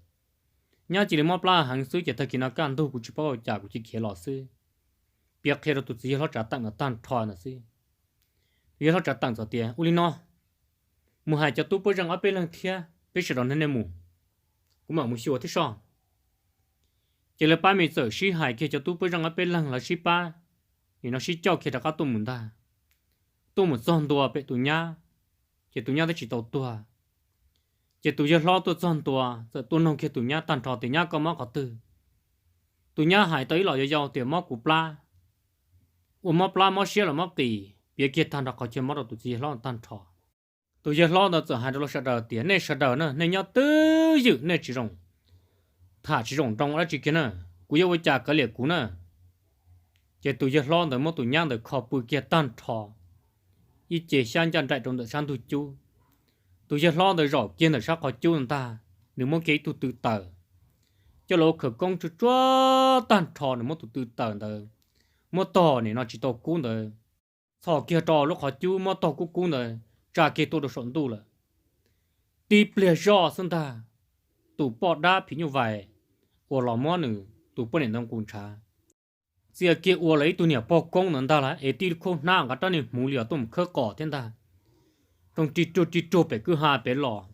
Nyab cia li mob plab heev xwb ces tag kis no kaj ntug kuv tsis paub ua cas kuv cia khiav los xwb. Piav qhia rau tus txiv yawg hlob Tsav Teem no tag nrho no xwb. Tus yawg hlob Tsav Teem txawm tias ua li no, mus hais cov tub pob zeej ob peb leeg thiab peb sawv daws nrog nej mus, kuv mam mus xyuas thiab soj. Ces lawv pab me txawm sib hais kiag cov tub pob zeej ob peb leeg lawv sib pab, nim no sib coj kiag rov qab tuaj mus ntag. Tuaj mus txog ntua pem tus nyab, ces tus nyab twb tsis tau tuag. Ces tus yawg hlob tuaj txog ntua txawm tuaj noog kiag tus nyab tag nrho tias nyab koj mob qhov twg. Tus nyab hais tau ib los yau yau tias mob kuv plab, ua mob plab mob siab los mob qis, cev kiag tag nrho qhov chaw mob rau tus txiv yawg hlob tag nrho. Tus yawg hlob ntawd txawm hais rau lawv sawv daws tias, nej sawv daws na, nej nyob twj ywm, nej tsis zoo tham tsis zoo nroo dab tsi kiag na. Kuv yuav ua cas kav liam kuv na. Ces tus yawg hlob ntawd muab tus nyab ntawd kho pw kiag tag nrho ib ce xyab ncaj nraim rau ntawm sab ntug cub. Tus yawg hlob ntawd zaum kiag ntawm sab qhov cub ntag, nws muab kiag ib tug tw taws coj los ua khawv koob tsuag tsuag tag nrho, nws muab tus tw taws ntawd muab tog nim no tsis tau kub ntawd txhos kiag rau lub qhov cub, muab tog kub kub ntawd tsa kiag tuaj rau saum ntuj lawm. Tib pliag zoj xwb ntag, tus poj dab phim nyuj vais uas los muab nws tus poj niam ntawd nqus ntshav, txia kiag ua lawv ib tug niam pog koob ntawd ntag lauj, es tib lub khaub hnab nqa rab niag hmuv li os tuaj mus khawb qos thiab ntag. Zoo rig ruag rig ruag pem kwj ha pem los,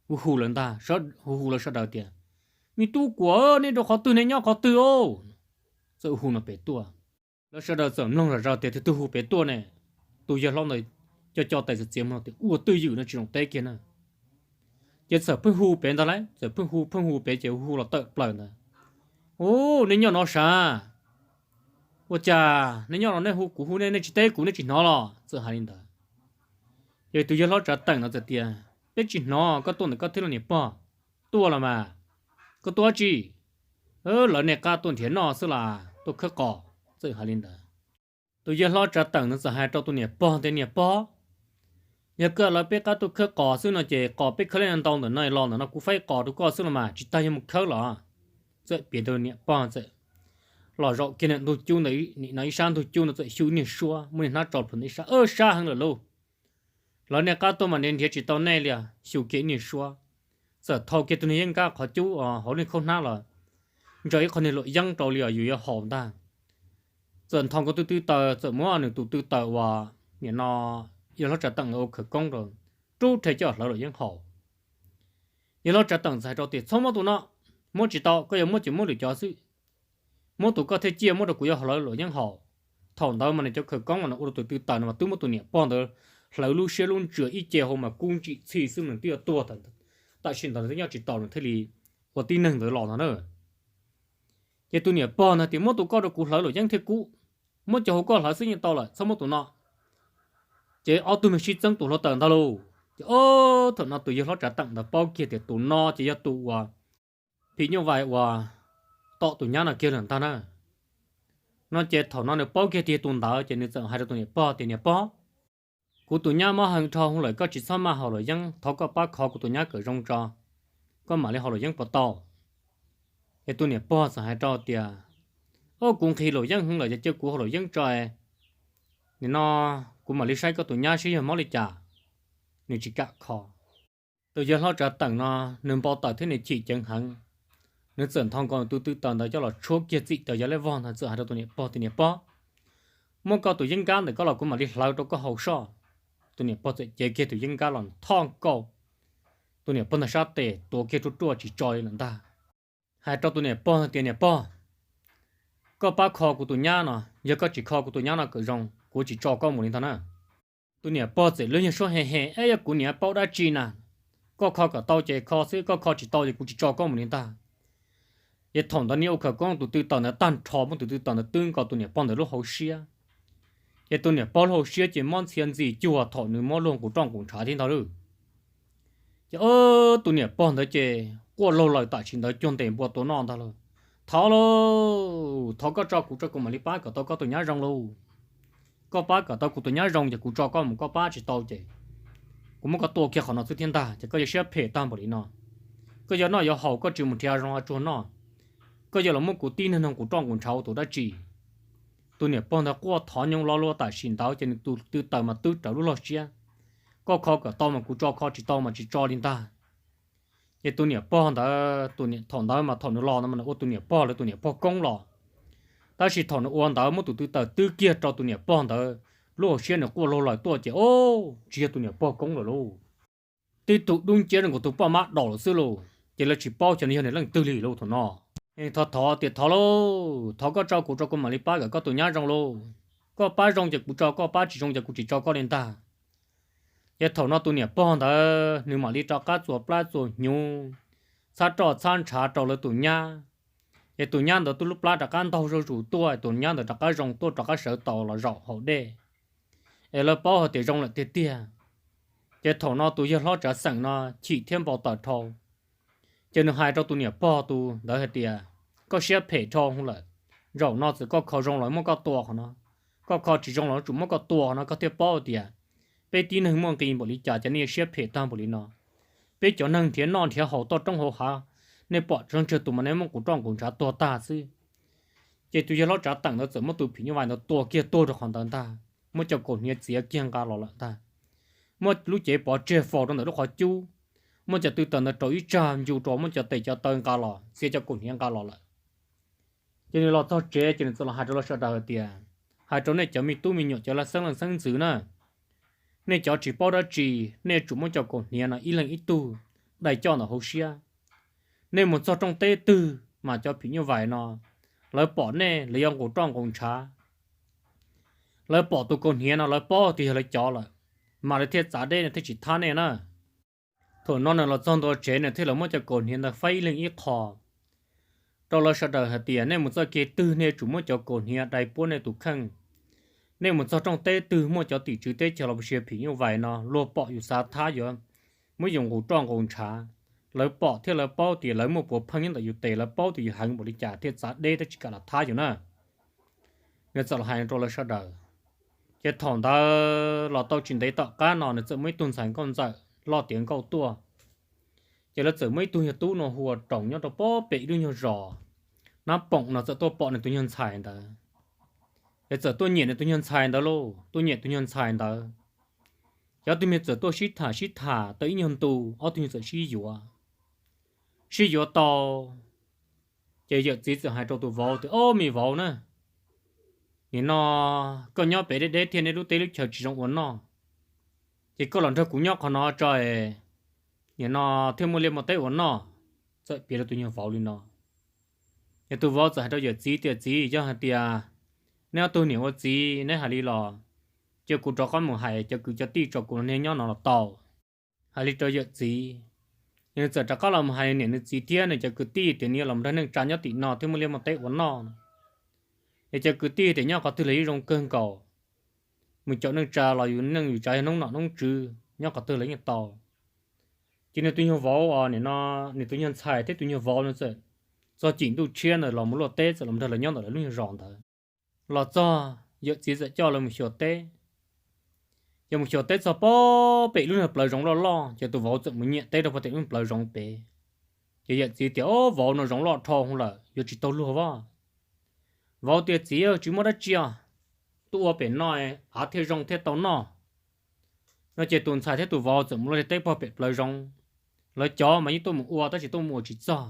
hu hu lawv ntag, hu hu lawv sawv daws tias, me tub kuam, nej rau qhov twg, nej nyob qhov twg os? Txawm hu no pem tuaj. Lawv sawv daws txawm mloog zam zaws tias, tus twg hu pem tuaj ne? Tus yawg hlob ntawd co co tes txiav txiav mloog tias, ua twj ywm no tsis zoo teb kiag na. Ces txawm pheej hu pem ntag lauj, txawm pheej hu pheej hu pem ces hu hu los tawm plaws ntawd, u, nej nyob no sav? Ua cas nej nyob no nej hu kuv hu nej, nej tsis teb kuv, nej tsis hnov los? Txawm hais li ntawd. Ces tus yawg hlob Tsav Teem no txawm tias, peb tsis hnov, koj tuaj ntawm koj thiab los niam pog? Tuaj los mas. Koj tuaj dab tsi? Lawv niaj qab tuaj nrhiav noj xwb las, tuaj khawb qos. Txawm hais li ntawd. Tus yawg hlob Tsav Teem no txawm hais rau tus niam pog tias, niam pog, yog koj lawv peb qab tuaj khawb qos xwb no ces qos peb khawb li ntau ntawm no los ntawm no kuv faib qos rau koj xwb los mas, tsis tas yog mus khawb los? Txawm piav rau niam pog txawm los zaum kiag ntawm ntug cub ntawd, nim no ib sab ntug cub no txawm xyu niag suab, muaj niag hnab tso plhuav ntawm ib sab, sab heev lawm lauj. Lawv niaj qab tuaj mas nrhiav nrhiav tsis tau nej li, xyu kiag niag suab, txawm thau kiag tus niag yeeb nkab qhov cub hauv niag khaub hnab los ntsaws ib qho niag luam yeeb rau li os yus yuav haus ntag. Txawm nthos nkaus tus tw taws, txawm muab nws tus tw taws uas nim no yawg hlob Tsav Teem lawv ua khawv koob rau, rub rhe coj hlawv luam yeeb haus. Yawg hlob Tsav Teem txawm hais rau tias, txhob muab tus no, muab tsis tau, koj yuav muab ces muab lwm cov xwb. Muab tus koj thiaj ciaj muab rau kuv yuav hlawv luam yeeb haus. Thaum ntawd mas nws cov khawv koob mas nws ua rau tus tw taws no mas twb muab tus niam pog ntawd hlawv lub siab lub ntsws ib ce hauv mas kub ntsim txhij xwb, nws twb yuav tuag tam sim ntawd, nws twb nyob tsis tau, nws thiaj li ua tib neeg ntawd los no na. Ces tus niam pog ntawd tias, muab tus koj rau kuv hlawv luam yeeb thiaj kub, muab cov hauv koj hlawv xwb yeej tau lawm, txhob muab tus no. Ces ob tug me sib txeeb tus hluav taws ntag lauj. Ces ob, thaum no tus yawg hlob Tsav Teem ntawd paub kiag tias tus no ces yog tus uas phim nyuj vais uas tom tus nyab no kiag lawm ntag na. No ces thaum no nws paub kiag tias tus ntawd ces nws txawm hais rau tus niam pog tias, niam pog, kuv tus nyab mob heev dhau hwv lawm, koj tsis txhob maj haus luam yeeb, thov koj pab kho kuv tus nyab kom zoo tso, koj mam li haus luam yeeb puas tau? Ces tus niam pog txawm hais rau tias, o, kuv nqhis luam yeeb heev lawm ces cia kuv haus luam yeeb tso, nim no kuv mam li saib koj tus nyab seb yog mob li cas. Nws tsis kam kho. Tus yawg hlob Tsav Teem no nws npau taws thiab nws chim ceev heev, nws txawm nthos nkaus tus tw taws ntawd coj los tshuab kiag txim cov yav lej vog ntawd, txawm hais rau tus niam pog tias, niam pog, muab koj tus yeeb nkab ntawm koj los kuv mam li hlawv rau koj haus soj. Tus niam pog txawm cev kiag tus yeeb nkab los nthos nkaus tus niam pog ntawd sab tes tuav kiag ruaj ruaj tsis tso li lawm ntag. Hais rau tus niam pog tias, niam pog, koj pab kho kuv tus nyab no, yog koj tsis kho kuv tus nyab no kom zoo kuv tsis tso koj mus li ntag na. Tus niam pog txawm lub nyuag suab he he, eb, yog kuv niam paub dab tsi na, koj kho kom tau ces kho xwb, koj kho tsis tau ces kuv tsis tso koj mus li ntag. Ces thaum ntawd nws ua khawv koob tus tw taws ntawd tag nrho, muab tus tw taws ntawd twb nkaus tus niam pog ntawd lub hauv siab. Ces tus niam pog lub hauv siab ces mob ntxhia ntxi cuag thaum nws muab luag nqus roj nqus ntshav thiab ntag lauj. Ces tus niam pog ntawd ces quaj laug lawm tam sim ntawd cuag ntes npua tua noj ntag lauj. Thov lauj, thov koj tso kuv tso kuv mam li pab kom tau koj tus nyab zoo lauj. Koj pab kom tau kuv tus nyab zoo ces kuv tso koj mus, koj pab tsis tau ces kuv muab koj tua kiag qhov no xwb thiab ntag, ces koj yuav siab phem tag npaum li no. Koj yuav noj yuav haus koj tsis mus nrhiav zoo tsuag noj, koj yuav los muab kuv tib neeg nqus roj nqus ntshav ua tus dab tsi? Tus niam pog ntawd quaj thov nyoos lo lua tam sim ntawd ces nws tus tw taws mas twb rawv lub log siab. Koj kho kom tau mas kuv tso, kho tsis tau mas tsis tso li ntag. Ces tus niam pog ntawd, tus niam, thaum ntawd mas thaum nws los no mas nws ua tus niam pog lawv tus niam pog koob los, tab sis thaum nws ua ntawd muab tus tw taws twb kiag rau tus niam pog ntawd lub hauv siab, nws quaj laug lawm tuaj ces, o, tsis yog tus niam pog koob lawm lauj. Tib tug dub nciab zoo nkaus tus poj mab daus lawm xwb lauj, ces lawv tsis paub xyov nws yog nws leej twg li lauj thaum no. Thov thov tias, thov lauj, thov koj tso kuv tso kuv mam li pab kom koj tus nyab zoo lauj. Koj pab zoo ces kuv tso, koj pab tsis zoo ces kuv tsis tso koj li ntag. Ces thaum no tus niam pog ntawd nws mam li rov qab txua plab txua hnyuv, txhab roj txhab ntshav rau lawv tus nyab. Ces tus nyab ntawd twb lub plab rov qab ntaug zuj zus tuaj, tus nyab ntawd rov qab zoo tuaj, rov qab sawv tau los zaum haus dej. es lawv paub hais tias zoo lawm tiag tiag. Ces thaum no tus yawg hlob Tsav Xeem no chim thiab npau taws dhau, ces nws hais rau tus niam pog tus ntawd hais tias, koj siab phem dhau lawm, zaum no txawm koj kho zoo los muab koj tua qhov no, koj kho tsis zoo los yuav tsum muab koj tua qhov no, koj thiaj paub tias peb tib neeg muaj nqis npaum li cas, ces nej siab phem tag npaum li no. Peb cov neeg nrhiav noj nrhiav haus toj roob hauv hav, nej pom tsis tsawg tus mas nej muab nqus roj nqus ntshav tua tag xwb. Ces tus yawg hlob Tsav Xeem ntawd txawm muab tus phim nyuj vais ntawd tua kiag tuag rau qhov ntawd ntag, muab cov kaus hniav txiav kiag nqa los lawm ntag. Muab lub cev pov tseg faus rau ntawm lub qhov cub, muab cov tw taws ntawd rau ib tsag ncu rau, muab cov tes cov taw nqa los, txiav cov kaus hniav nqa los lawm. Ces nws los txog tsev ces nws txawm los hais rau lawv sawv daws hais tias, hais rau nej cov me tub me nyuam cov laj xeeb leej xeeb ntxwv na, nej cov tsis paub dab tsi, nej yuav tsum muab cov kaus hniav no ib leeg ib tug dai coj ntawm hauv siab. Nej mus txog rooj teb twg mas cov phim nyuj vais no lawv pom nej, lawv yuav nqus roj nqus ntshav. Lawv pom tus kaus hniav no lawv paub tias yog lawv cov lawm, mas lawv thiaj txav deb, lawv thiaj tsis thab nej na. Thaum no nws los txog ntua tsev, nws thiaj los muab cov kaus hniav ntawd faib ib leeg ib qho rau lawv sawv daws hais tias, nej mus txoj kev twg nej yuav tsum muab cov kaus hniav dai puab nej tus kheej. Nej mus txog rooj teb twg muaj cov tim tswv teb chaws los sis phim nyuj vais no luag pom yus xav thab yuav muab yus nqus roj nqus ntshav. Lawv pom thiab lawv paub tias lawv muaj puav pheej nyob ntawm yus tes, lawv paub tias yus heev npaum li cas thiaj txav deb thiab tsis kam los thab yus na. Nws txawm los hais rau lawv sawv daws. Ces thaum ntawd los tau tsis ntev tom qab no nws txawm muaj ib tug ntxhais nkauj ntxawm loj tiav nkauj tuaj. Ces lawv txawm muaj ib tug yawg tub no hu ua Roos nyob rau pem ib lub nyuag zos Nab Poom no txawm tuaj pom nws tus nyuag ntxhais ntawd. Ces txawm tuaj nyiam nws tus nyuag ntxhais ntawd lauj, tuaj nyiam tus nyuag ntxhais ntawd. Ces ob tug me txawm tuaj sib tham sib tham tau ib nyuag ntu, ob tug me txawm sib yuav. Sib yuav tau, ces yawm txiv txawm hais rau tus vauv tias, ob, me vauv na, nim no koj nyob pem deb deb thiab nej lub teb lub chaw tsis zoo ua noj, ces koj los nrog kuv nyob qhov no tso, nim no thiaj muaj liaj muaj teb ua noj. Txawm piav rau tus nyuag vauv li no. Ces tus vauv txawm hais rau yawm txiv tias, txiv, yog hais tias neb ob tug niam ua txiv neb hais li los, cia kuv rov qab mus hais cov kwv cov tij tso kuv niag nyob no los tau. Hais li rau yawm txiv, nws txawm rov qab los mus hais niam nws txiv thiab nws cov kwv tij tias nws yuav los nrog neej tsa nyob tim no thiaj muaj liaj muaj teb ua noj. Ces cov kwv tij tias nyob qhov twg los yeej zoo kawg nkaus, mus caum neej tsa los yus neej yus tsav yog noob nom noob tswv nyob qhov twg los yeej tau. Ces nws tus nyuag vauv, nim no nws tus nyuag ntxhais thiab tus nyuag vauv no txawm txog cim ntuj tshiab ntawd los mus luaj teb, txawm los nrog lawv nyob ntawm lawv lub nyuag zos ntawd. Los txog, yawm txiv txawm coj lawv mus xyuas teb. Ces mus xyuas teb txog pem lub niag plawv zoov loj loj, ces tus vauv txawm mus nyiam teb rau pem lub plawv zoov pem. Ces yawm txiv tias, ob, vauv, no zoov loj dhau lawm yuav tsis tau luag vaj. Vauv tias, txiv, tsis muaj dab tsi os, tuaj ua pem no av thiaj zoo thiaj tau noj. No ces tus ntxhais thiab tus vauv txawm mus luaj teb pog pem plawv zoov. Lawv cov mas yeej tuaj mus ua tab sis tuaj mus ua tsis txog.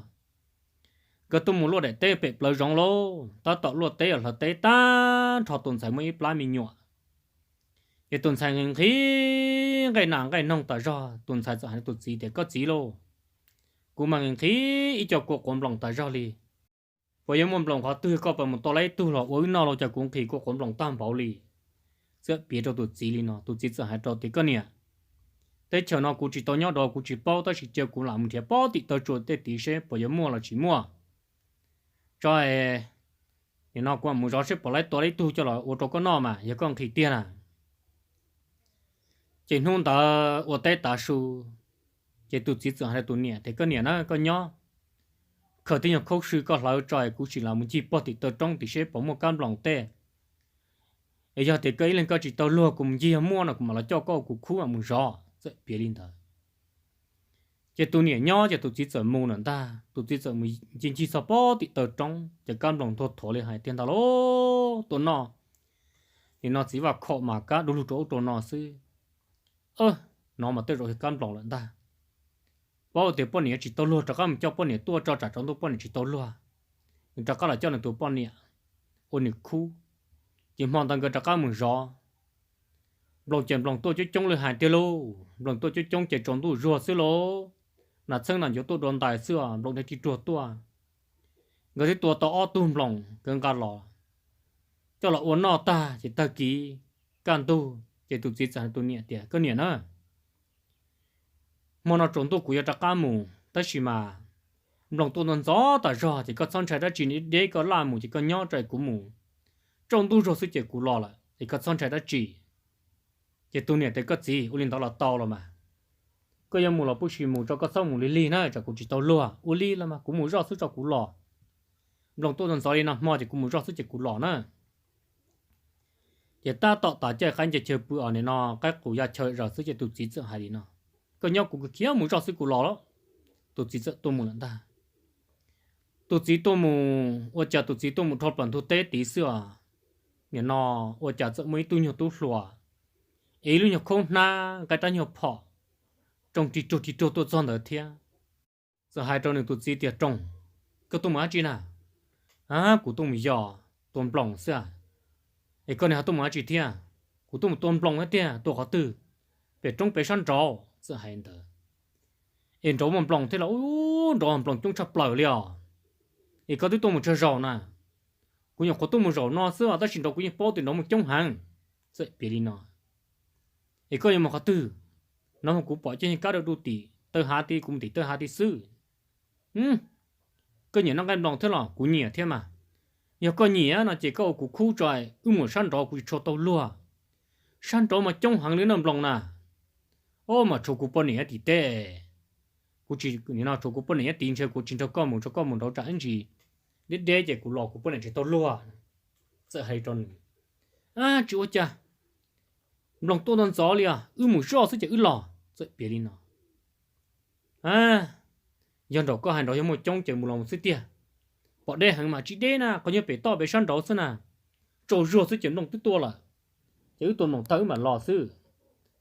Nkawd tuaj mus luaj daim teb pem plawv zoov lauj, tab tom luaj teb hlawv teb tag nrho tus ntxhais muaj ib plab me nyuam. Ces tus ntxhais nqhis nqhis nqaij nas nqaij noog tas zog, tus ntxhais txawm hais tus txiv tias, koj txiv lauj, kuv mas nqhis nqhis ib co kua quav nploos tas zog li. Puas yuav muaj nploos qhov twg koj puas mus tua tau ib tug los ua wb noj lauj, cas kuv nqhis kua quav nploos tag npaum li. Txawm piav rau tus txiv li no, tus txiv txawm hais rau tias, koj niam, teb chaws no kuv tsis tau nyob dua kuv tsis paub, tab sis cia kuv lam mus nrhiav pem tim taw tsua tej tid seb puas yuav muaj los tsis muaj. Tso, nim no kuv mam mus zov seb puas laib tua tau ib tug coj los ua rau koj noj mas yog koj nqhis tiag na. Ces hnub ntawd ua teb tav su, ces tus txiv txawm hais rau tus niam tias, koj niam na, koj nyob khaws tej nyuag khaub sw koj hlawv tso es kuv sim lam mus ncig pem tim taw roob tim seb puas muaj kab nploos tej. Es yog tias koj ib leeg koj tsis tau luag, kuv mus ncig, yog muaj no kuv mam los coj koj ua kuv khub mam mus zov. Txawm piav li ntawd. Ces tus niam nyob ces tus txiv txawm mus lawm ntag. Tus txiv txawm mus ncig ncig txog pem tim taw roob ces kab nploos ntuag thuav li hais tiag ntag lauj, tuaj noj. Nim no txiv vaj khom mas kab du lug rau ub rau no xwb. Hnov mas tej zaum yog kab nploos lawm ntag. Paub tias poj niam tsis tau luag, rov qab mus coj poj niam tuaj tso tsam tsaus ntuj poj niam tsis tau luag, nws rov qab los coj nws tus poj niam ua nws khub. Ces hmo ntawd nkawd rov qab mus zov. Nploos ces nploos tuaj coob coob li hais tiag lauj, nploos tuaj coob coob ces tsaus ntuj zuag xwb lauj. Nas txheeb nas ncuav tuaj dua ntais xwb os, nploos thiaj tsis ruag tuaj. Nkawd twb tua tau ob tug nploos, nkawd nqa los coj los ua noj tag ces tag kis kaj ntug ces tus txiv txawm hais tus niam tias, koj niam na, hmo no tsaus ntuj kuv yuav rov qab mus tab sis mas nploos tuaj ntxov ntxov tas zog ces koj txhob ntshai dab tsi, deb koj laj mus ces koj nyob tso es kuv mus. Tsaus ntuj zuag xwb ces kuv los lawm es koj txhob ntshai dab tsi. Ces tus niam tias, Koj txiv, ua li ntawd los tau los mas, koj yuav mus los pub sis mus tso, koj txhob mus lig lig na, tsam kuv tsis tau luag. Ua li los mas kuv mus zoj xwb tso kuv los. Nploos tuaj ntxov ntxov li no hmo ces kuv mus zoj xwb ces kuv los na. Ces tab tom tas caij qaib nce chaw pw os, nim no qaib qus ya chaw zog xwb ces tus txiv txawm hais li no, Koj nyob kuv kawg kiag, mus zoj xwb kuv los lawm. Tus txiv txawm tuaj mus lawm ntag. Tus txiv tuaj mus, ua cas tus txiv tuaj mus dhau plaws ntug teb tid xwb os, nim no ua cas txawm muaj ib tug nyuag tub hluas es ib lub nyuag khaub hnab nqa rab nyuag phom rooj rig ruag rig ruag tuaj txog ntawd thiab. Txawm hais rau nws tus txiv tias, Rooj, koj tuaj mus dab tsi na? A, kuv tuaj mus yos tua nploos xwb. Es koj ne ho tuaj mus dab tsi thiab? Kuv tuaj mus tua nploos thiab tiag. Tua qhov twg? Pem roob pem sab nraud. Txawm hais ntawd, Es nraud muaj nploos thiab los? Ub, nraud nploos coob tshaj plaws li os. Es koj twb tuaj mus tsawg zaus na? Kuv nyuam qhuav tuaj mus zaum no xwb os, tab sis nraud kuv yeej paub tias nraud muaj coob heev. Txawm piav li no, Es koj yuav mus qhov twg? No mas kuv pom cov kab dua dua tim taw hav tid, kuv mus tim taw hav tid xwb. Koj nyiam noj nqaij nploos thiab los? Kuv nyiam thiab mas. Yog koj nyiam no ces koj ua kuv khub tso, wb mus sab nraud kuv tsis tshua tau luag. Sab nraud mas coob heev li noj nploos na. Ob, mas tshuav kuv poj niam nyob tim teb. Kuv tsis, nim no tshuav kuv poj niam nyob tid, ntshe kuv tsis nrog koj mus, tso koj mus nraud tsam ib ntsis deb deb ces kuv los kuv poj niam tsis tau luag. Txawm hais rau nws, Tsis ua cas, nploos tuaj ntxov ntxov li os, wb mus zoj xwb ces wb los. Txawm piav li no, Yog nraum koj hais nraud yog muaj coob ces mus los mus xwb tiag. Pom deb heev mas tsis deb na, qhov nyob pem toj pem sab nraud xwb na. Tsaus zuag xwb ces nploos twb tuaj lawm. Ces wb tua nploos tag wb mam los xwb.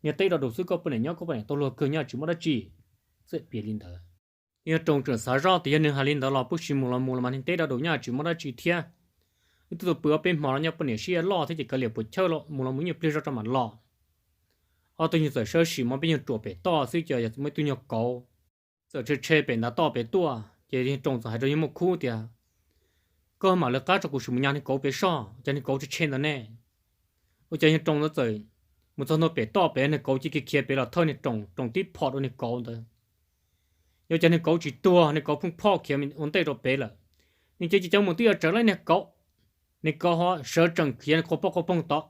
Niag teb do dus xwb, koj poj niam nyob, koj poj niam tau luag kawg, nyob tsis muaj dab tsi. Txawm piav li ntawd, yawg Roos tseem xav zoj tias yog nws hais li ntawd los pub sis mus los mus los mas niag teb do dus nyob tsis muaj dab tsi thiab. Wb twb tuaj pw ob peb hmo los nyob poj niam siab loj thiab ces kav liam puas chawj los mus los mus ib nyuag pliag zoj tso mam los. Ob tug nyuag txawm sawb sim mus peb nyuag ruam pem toj xwb ces yog muaj ib tug nyuag kauv txawm tshe tshe pem ntav toj pem tuaj ces yawg Roos txawm hais rau yawg Muaj Khub tias, Koj mam lawv qab tso kuv sim mus nyas niag kauv pem soj, cas niag kauv tshe tshe ntawd ne. Ua cas yawg Roos ntawd txawm mus txog ntua pem toj pem, niag kauv cia li khiav pem los thawj niag Roos, Roos tib phom rau niag kauv ntawd. Yog cas niag kauv tsis tuag, niag kauv pheej phoj khiav ua ntej rau pem lawm. Nws cia li cov mus twb yuav tsawv lawm niag kauv, niag kauv ho sawv tsees khiav qhov pob qhov poog tod,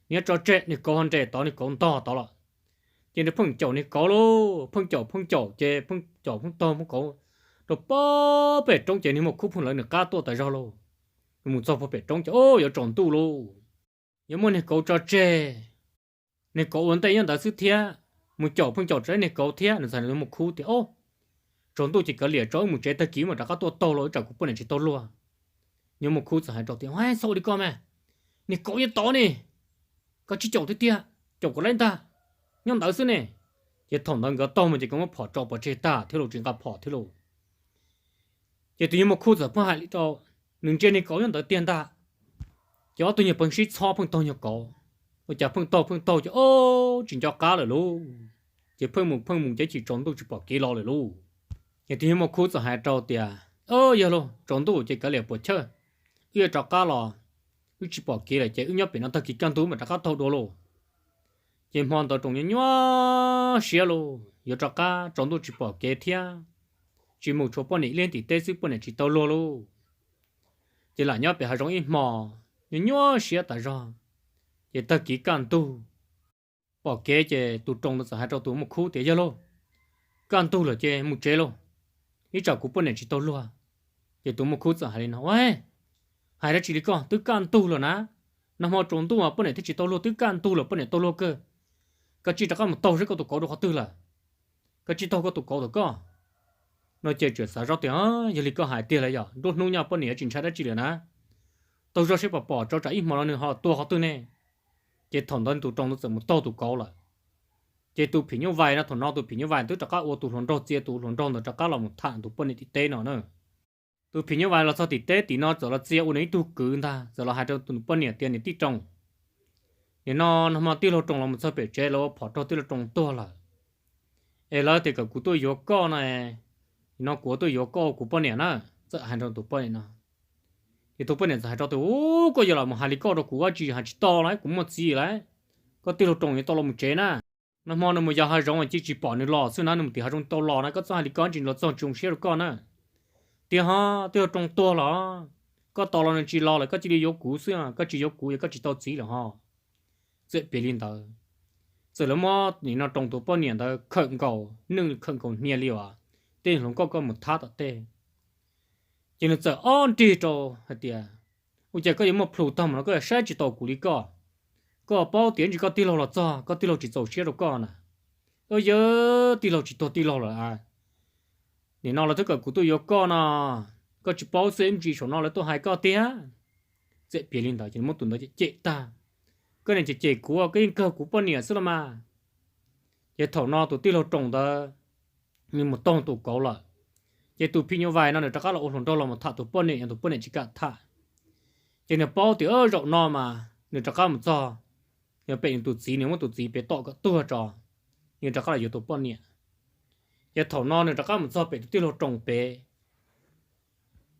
nws yuav tso tseg, niag kauv ho nres tod, niag kauv ntog tod lawm. Ces nws pheej caum niag kauv lauj, pheej caum pheej caum ces pheej caum pheej taug pheej kauv rau pob pem roob ces niag Muaj Khub pheej lawv nws qab tuaj tas zog lauj. Nws mus txog pob pem roob ces, Au, yuav tsaus ntuj lauj, yuav muab niag kauv tso tseg. Niag kauv ua ntej nyob ntawd xwb thiab, mus caum pheej caum tsawv niag kauv thiab. Nws txawm hais rau Muaj Khub tias, Au, tsaus ntuj ces kav liam tso, wb mus tsev, tag kis wb mam rov qab tuaj taug los, wb tsam kuv poj niam tsis tau luag. Niag Muaj Khub txawm hais rau tias, Ua, txhob ua li koj mas, niag kauv nyob tod ne, koj tsis caum tiag tiag, caum kom laib ntag, nyob ntawd xwb ne. Ces thaum ntawd nkawd taug mus ces nkawd muab phom tso pov tseg tag thiab los tsis nqa phom thiab lauj. Ces tus yawg Muaj Khub txawm pheej hais li rau, nws ntsia niag kauv nyob ntawd tiag ntag. Ces ob tug nyuag pheej sib txhob pheej taug nyuag kauv, ua cas pheej taug pheej taug ces, Au, tsis nco qab lawm lauj. Ces pheej mus pheej mus ces chim tsaus ntuj tsis pom kev los lawm lauj. Ces tus yawg Muaj Khub txawm hais rau tias, Au, yog lauj, tsaus ntuj ces kav liam puas chawj, wb yuav rov qab los, wb tsis pom kev lawm ces wb nyob pem no tag kis kaj ntug mam rov qab taug dua lauj. Ces hmo ntawd Roos nyuaj nyuaj siab lauj, yuav rov qab tsaus ntuj tsis pom kev thiab, tsis mus tshuav poj niam ib leeg tim teb xwb, poj niam tsis tau luag lauj. Ces lam nyob pem hav zoov ib hmo, nyuaj nyuaj siab tas zog. Ces tag kis kaj ntug pom kev ces tus Roos ntawd txawm hais rau tus Muaj Khub tias, Yog lauj, kaj ntug lawm ces mus tsev lauj, ib tsam kuv poj niam tsis tau luag. Ces tus Muaj Khub txawm hais li no, Ua, hais dab tsi li koj, twb kaj ntug lawm na, nag hmo tsaus ntuj poj niam thiaj tsis tau luag, twb kaj ntug lawm poj niam tau luag kawg. Koj cia li rov qab mus taug seb koj tus kauv dua qhov twg lawm, koj cia li taug koj tus kauv tom koj. No ces tseem xav zoj tias, Yog li koj hais tiag lawm, yog nruab hnub nyob poj niam tsis ntshai dab tsi lawm na, taug zoj seb puas pom tso tsam ib hmo no nws ho tuag qhov twg ne. Ces thaum ntawd tus Roos ntawd txawm mus taug tus kauv lawm. Ces tus phim nyuj vais no, thaum no tus phim nyuj vais twb rov qab ua tus hluas nraug, txia tus hluas nraug ntawd rov qab los mus tham tus poj niam tim teb no na. Tus phim nyuj vais los txog tim teb tim no txawm los txia ua nws ib tug kwv ntag, txawm los hais rau tus poj niam tias, Niam tij Roos, nim no nag hmo tij laug Roos los mus txog pem tsev, lawv ua phom raug tij laug Roos tuag lawm, es lawv tias kom kuv tuaj yuav koj no, nim no kuv tuaj yuav koj ua kuv poj niam na. Txawm hais rau tus poj niam no. Ces tus poj niam txawm hais rau tias, Ub, koj yuav los mus hais li koj rau kuv dab tsi, hais tsis tau lawm, kuv muaj txiv lawm. Koj tij laug Roos yuav tau los mus tsev na. Nag hmo nws mus yos hav zoov cia tsis pom nws los xwb na, nws mus tim hav zoov tsis tau los na, koj txhob hais li koj, tsis los txog tsis zoo siab rau koj na. Tiag ho, tij laug Roos tuag los, koj tos los nws tsis los lawm, koj cia li yuav kuv xwb, koj tsis yuav kuv ces koj tsis tau txiv lawm ho. Txawm piav li ntawd, txawm lawv muab nim no Roos tus poj niam ntawd khawm nkaus, nwj khawm nkaus hnia li uas tej hluas nkauj koj mus thab tom tej. Ces nws txawm ob nrig rau hais tias, ua cas koj yuav muaj plhus tag mas no koj yuav saib tsis taus kuv li koj? Koj paub tias ntsis koj tij laug los txog, koj tij laug tsis txaus siab rau koj na. Yog tij laug tsis tuag tij laug lawm, nim no lawv twb kom kuv tuaj yuav koj no, koj tsis paub xwb, ib ntsis saum no lawv tuaj hais koj tiag. Txawm piav li ntawd ces muab tus ntawd cem tag. Koj niam cem cem kuv, koj yeej kawg kuv poj niam xwb los mas. Ces thaum no tus tij laug Roos ntawd nws mus taug tus kauv lawm, ces tus phim nyuj vais no nws rov qab los ua hluas nraug los mus tham tus poj niam, yog tus poj niam tsis kam tham. Ces nws paub tias zaum no mas nws rov qab mus txog, yog pem nws tus txiv, nws muab tus txiv pem tom kom tuag tso, nws rov qab los yuav tus poj niam. Ces thaum no nws rov qab mus txog pem tus tij laug Roos pem.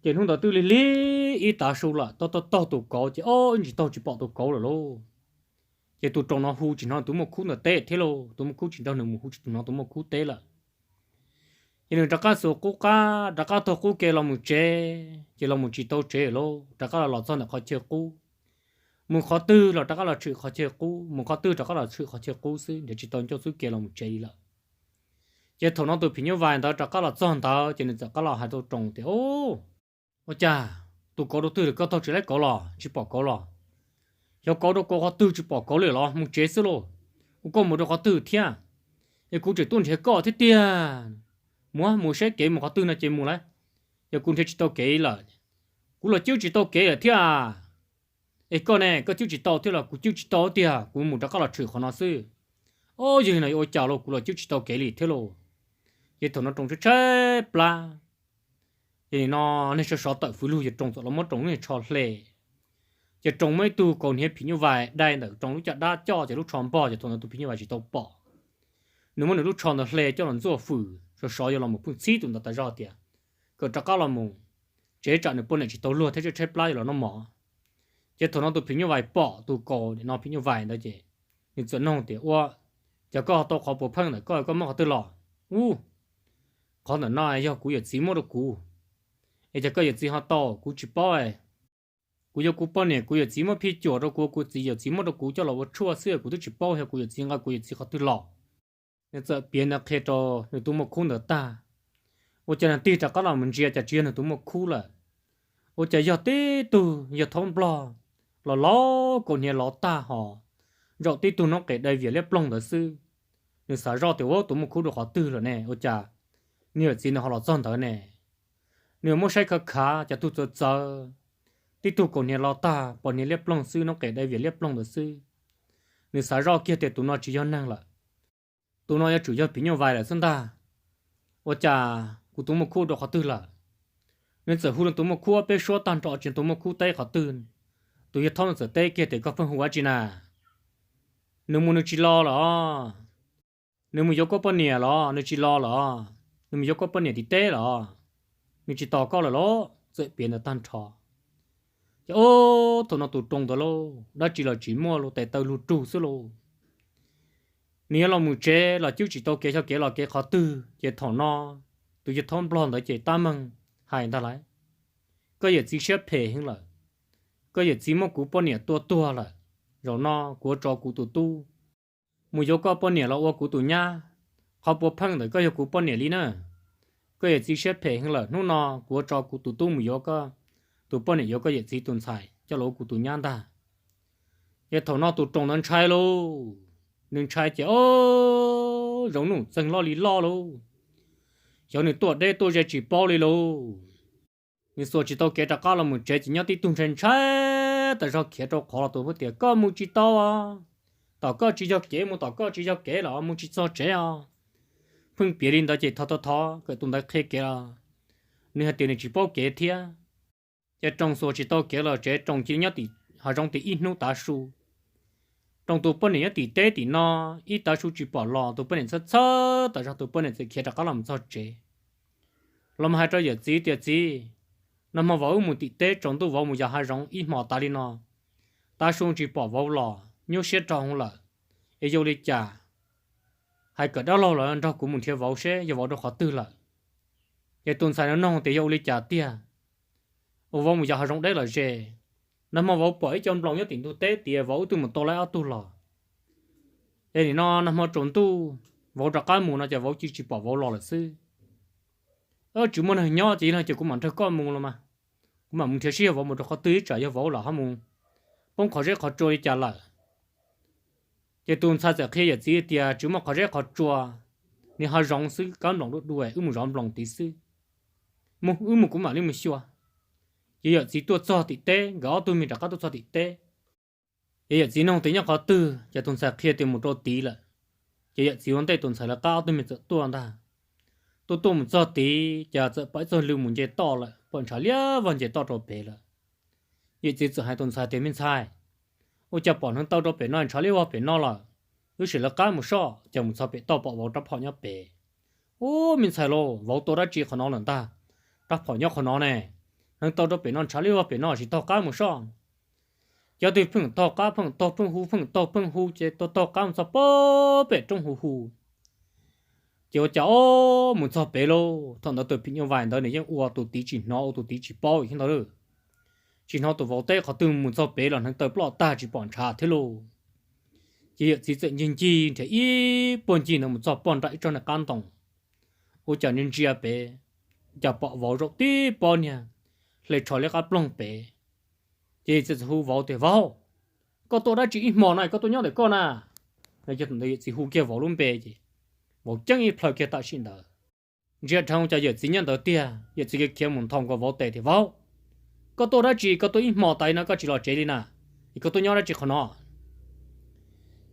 Ces hnub ntawd twb lig lig ib tav su lawm, taug taug taug tus kauv ces ob ib ntsis taug tsis pom tus kauv lawm lauj. Ces tus Roos no hu tsis hnov tus muaj khub ntawd teb thiab lauj, tus muaj khub tsis nrog nws mus, hu tsis hnov tus muaj khub teb lawm. Ces nws rov qab xuas qub qab rov qab taug qub kev los mus tsev, ces los mus tsis tau tsev lauj, rov qab los los txog ntawm qhov chaw qub. Mus qhov twg los rov qab los tshwm qhov chaw qub, mus qhov twg rov qab los tshwm qhov chaw qub xwb, nrhiav tsis tau ncauj xub kev los mus tsev li lawm. Ces thaum no tus phim nyuj vais ntawd rov qab los txog ntawd ces nws txawm qab los hais rau Roos tias, Ua cas tus kauv rau twg lawm, koj taug tsis laib kauv los, tsis pom kauv los? Xyov kauv rau kauv qhov twg tsis pom kauv li los, mus tsev xwb lauj. Ua koj mus rau qhov twg thiab? Es kuv tseem tuaj nrhiav koj thiab tiag. Mus mus saib kev mus qhov twg no ces mus lauj. Yog kuv nrhiav tsis tau kev lawm, kuv los cwb tsis tau kev lawm thiab. Es koj ne, koj cwb tsis tau thiab los? Kuv cwb tsis tau tiag, kuv mus rov qab los tshwm qhov no xwb. Ob, yog li no yuav ua cas lauj, kuv los cwb tsis tau kev li thiab lauj. Ces thaum no Roos tshaib tshaib plab, ces nim no neeg sov sov tawm fwv lug, ces Roos txawm los muab Roos lub niag tsho hle. Ces Roos muab ib tug kaus hniav phim nyuj vais dai ntawm Roos lub caj dab coj, ces lub tsho npog, ces thaum ntawd tus phim nyuj vais tsis tau pom. Nws muab nws lub tsho ntawd hle coj los ntxuaj fwm, sov sov yuav los mus pheej txhib tus ntawd tas zog tias kom rov qab los mus tsev tsam nws poj niam tsis tau luag thiab tshaib tshaib plab yuav los noj mov. Ces thaum no tus phim nyuj vais pom tus kaus nim no phim nyuj vais ntawd ces nws txawm nug tias, Ua cas koj ho tau qhov puav pheej ntawm koj, koj muab qhov twg los? Ub, qhov ntawm no yog kuv yawm txiv muab rau kuv. Es cas koj yawm txiv ho tau, kuv tsis paub. Kuv yuav kuv poj niam, kuv yawm txiv muab phij cuam rau kuv, kuv txiv yawm txiv muab rau kuv coj los ua tshuaj xwb, kuv twb tsis paub, yog kuv yawm txiv nqa kuv yawm txiv qhov twg los. Nws txawm piav ntawd qhia rau nws tus muaj khub ntawd tag, ua cas nws tig rov qab los mus ntsia cas tsis yog nws tus muaj khub lawm. Ua cas yog tib tug yawg thaub nplog los laus kaus hniav lov tag hos, zaum tib tug noob qes dai vias liab ploog ntawd xwb. Nws xav zoj tias, Ua, tus muaj khub rau qhov twg lawm ne? Ua cas nws yawm txiv nws ho los txog ntawd ne? Nws muab saib khav khav, cas tug txawv txawv, tib tug kaus hniav lov tag, pos hniav liab ploog xwb, noob qes dai vias liab ploog ntawd xwb. Nws xav zoj kiag tias tus no tsis yog neeg lawm, tus no yuav tsum yog phim nyuj vais lawm xwb ntag. Ua cas kuv tus muaj khub rau qhov twg lawm? Nws txawm hu nws tus muaj khub ob peb suab tag nrho, tsis tus muaj khub teb qhov twg. Tus yawg thaub ntawd txawm teb kiag tias, Koj pheej hu dab tsi na? Nws mus nws tsis los lawm os. Nws mus yuav koj poj niam los nws tsis los lawm os? Nws mus yuav koj poj niam tim teb los? Nws tsis tos koj lawm los? Txawm piav ntawd tag nrho. Ces ob, thaum no tus Roos ntawd lauj, dab tsi los tsis muaj lauj, tes taw lug rug xwb lauj. Nws yuav los mus tsev los cwb tsis tau kev, xyov kev los kev qhov twg. Ces thaum no tus yawg thaub nplog ntawd ces tab meeg hais ntag lauj, Koj yawm txiv siab phem heev lawm. Koj yawm txiv muab kuv poj niam tua tuag lawm. Zaum no kuv yuav tso kuv tus tub mus yuav koj poj niam los ua kuv tus nyab. Qhov puav pheej ntawm koj yog kuv poj niam li na. Koj yawm txiv siab phem heev lawm, hnub no kuv yuav tso kuv tus tub mus yuav koj tus poj niam, yuav koj yawm txiv tus ntxhais coj los ua kuv tus nyab ntag. Ces thaum no tus Roos ntawd ntshai lauj, nws ntshai ces ob, zoo nuj txeeg loj li loj lauj. Xyov nws tuaj deb tuaj ze tsis paub li lauj. Nws xuas tsis tau kev rov qab los mus tsev ces nyob tib tug ntshai ntshai tas zog khiav rau qhov los tus poj tias, Koj mus tsis tau os, tom koj tsis yog kev, mus tom koj tsis yog kev los mus tsis txog tsev os. Pheej piav li ntawd ces thov thov thov kom tus ntawd qhia kev los nws hais tias nws tsis paub kev thiab. Ces Roos xuas tsis tau kev los tsev, Roos cia li nyob tim hav zoov tim ib hnub tav su. Roos tus poj niam nyob tim teb tim no, ib tav su tsis pom los, tus poj niam txhawj txhawj tas zog, tus poj niam txawm khiav rov qab los mus txog tsev. Los mus hais rau yawm txiv tias, Txiv, nag hmo vauv wb mus tim teb tsaus ntuj, vauv mus yos hav zoov ib hmos tas li no, tav su tsis pom vauv los, nyuaj siab rau hauv lawm. Es yog ua li cas, hais kom dab laug los nrog kuv mus nrhiav vauv seb yog vauv rau qhov twg lawm. Ces tus ntxhais no nug tias, Yog ua li cas tiag? Ua, vauv mus yos hav zoov deb los ze, nag hmo vauv pom ib co nploos nyob tim ntug teb tias vauv wb twb mus tau lawv ob tug los. Es nim no nag hmo tsaus ntuj vauv rov qab mus no ces vauv cia tsis pom vauv los lawm xwb. Tsis muaj neeg nyob ces yog no ces kuv mam nrog koj mus los mas. Kuv mam mus nrhiav seb yog vauv mus rau qhov twg, tsam yog vauv los ho mus poob qhov zeb qhov tsua li cas lawm. Ces tus ntxhais txawm qhia yawm txiv tias tsis muaj qhov zeb qhov tsua, nws hav zoov xwb, kab nploos dua dua, wb mus zov nploos tid xwb. Mus, wb mus kuv mam li mus xyuas. Ces yawm txiv tuaj txog tim teb, nkawd ob tug me rov qab tuaj txog tim teb. Ces yawm txiv nug tias nyob qhov twg, ces tus ntxhais qhia tias mus rau tid lawm. Ces yawm txiv ua ntej tus ntxhais lawv qab ob tug me txawm tuaj ntag. Tuaj tuaj mus txog tid ces txawm pom ib txog lw mus nce toj lawm, pom ntshav liab vog nce toj rau pem lawm. Yawm txiv txawm hais tus ntxhais tias me ntxhais, ua cas pom hneev taw rau pem no, ntshav liab vog pem no lawm, wb sim lawv qab mus soj. Ces mus txog pem toj pom vauv rab phom nyob pem. Ub, me ntxhais lauj, vauv tua dab tsi qhov no lawm ntag? Rab phom nyob qhov no ne, hneev taw rau pem no, ntshav liab vog pem no, sim taug qab mus soj. Cov twg pheej taug qab pheej taug pheej hu, pheej taug pheej hu ces taug taug qab mus txog pem roob hu hu. Ces ua cas ob mus txog pem lauj, thaum ntawd tus phim nyuj vais ntawd nws yeej ua tus tid tsis hnov, ua tus tid tsis paub thiab ntag lauj. Tsis hnov tus vauv teb qhov twg, mus txog pem los hneev taw ploj tag tsis pom ntshav thiab lauj. Ces yawm txiv txawm ncig ncig nrhiav ib puag ncig ntawd mus txog pog nram ib tsob niag qab ntoo, ua cas ntsia ntsia pem, cas pom vauv zaum tib pob niag hle tsho liab qab ploog pem. Ces txawm hu vauv tias vauv, koj tuaj dab tsi ib hmo no koj tuaj nyob ntawm koj na? Yawm txiv hu kiag vauv lub npe ces vauv ceeb ib plhaw kiag tam sim ntawd. Ntsia dheev ua cas yawm txiv nyob ntawd tiag, yawm txiv khiav khiav mus nthos nkaus vauv tes tias vauv, koj tuaj dab tsi koj tuaj ib hmo tas li no koj tsis los tsev li na, es koj tuaj nyob dab tsi qhov no?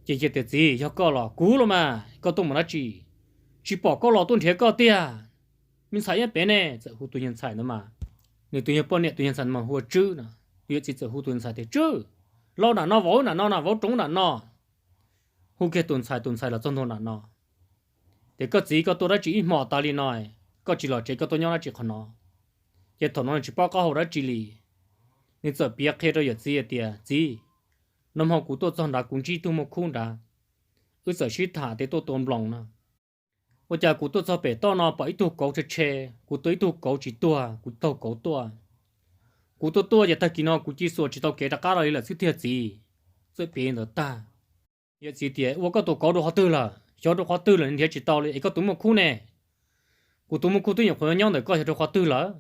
Ces tias txiv, yog koj los kuv los mas, koj tuaj mus dab tsi? Tsis pom koj los tuaj nrhiav koj tiag. Me ntxhais nyob pem ne? Txawm hu tus yawg ntxhais ntawd mas, nws tus yawg poj niam tus yawg ntxhais mas hu ua Tswb no. Tus yawm txiv txawm hu tus ntxhais tias Tswb, los nram no, vauv nram no na, vauv roov nram no. Hu kiag tus ntxhais, tus ntxhais los txog ntua nram no. Tias koj txiv, koj tuaj dab tsi ib hmo tas li no, koj tsis los tsev koj tuaj nyob dab tsi qhov no? Ces thaum no nws tsis paub qab hau dab tsi li, nws txawm piav qhia rau yawm txiv hais tias txiv, nag hmo kuv tuaj txog nrad kuv ntsib tug muaj khub nrad, wb txawm sib tham tias tuaj tua nploos no. Ua cas kuv tuaj txog pem toj no pom ib tug kauv tshe tshe, kuv tua ib tug kauv tsis tuag kuv taug kauv tuaj. Kuv tuaj tuaj ces tag kis no kuv cia xuas tsis tau kev rov qab los li lawm xwb tiag txiv. Txawm piav li ntawd tag, yawm txiv tias ua koj tus kauv rau qhov twg lawm, xyov rau qhov twg lawm nrhiav tsis tau li es koj tus muaj khub ne? Kuv tus muaj khub twb nyuam qhuav nyob ntawm koj xyov rau qhov twg lawm.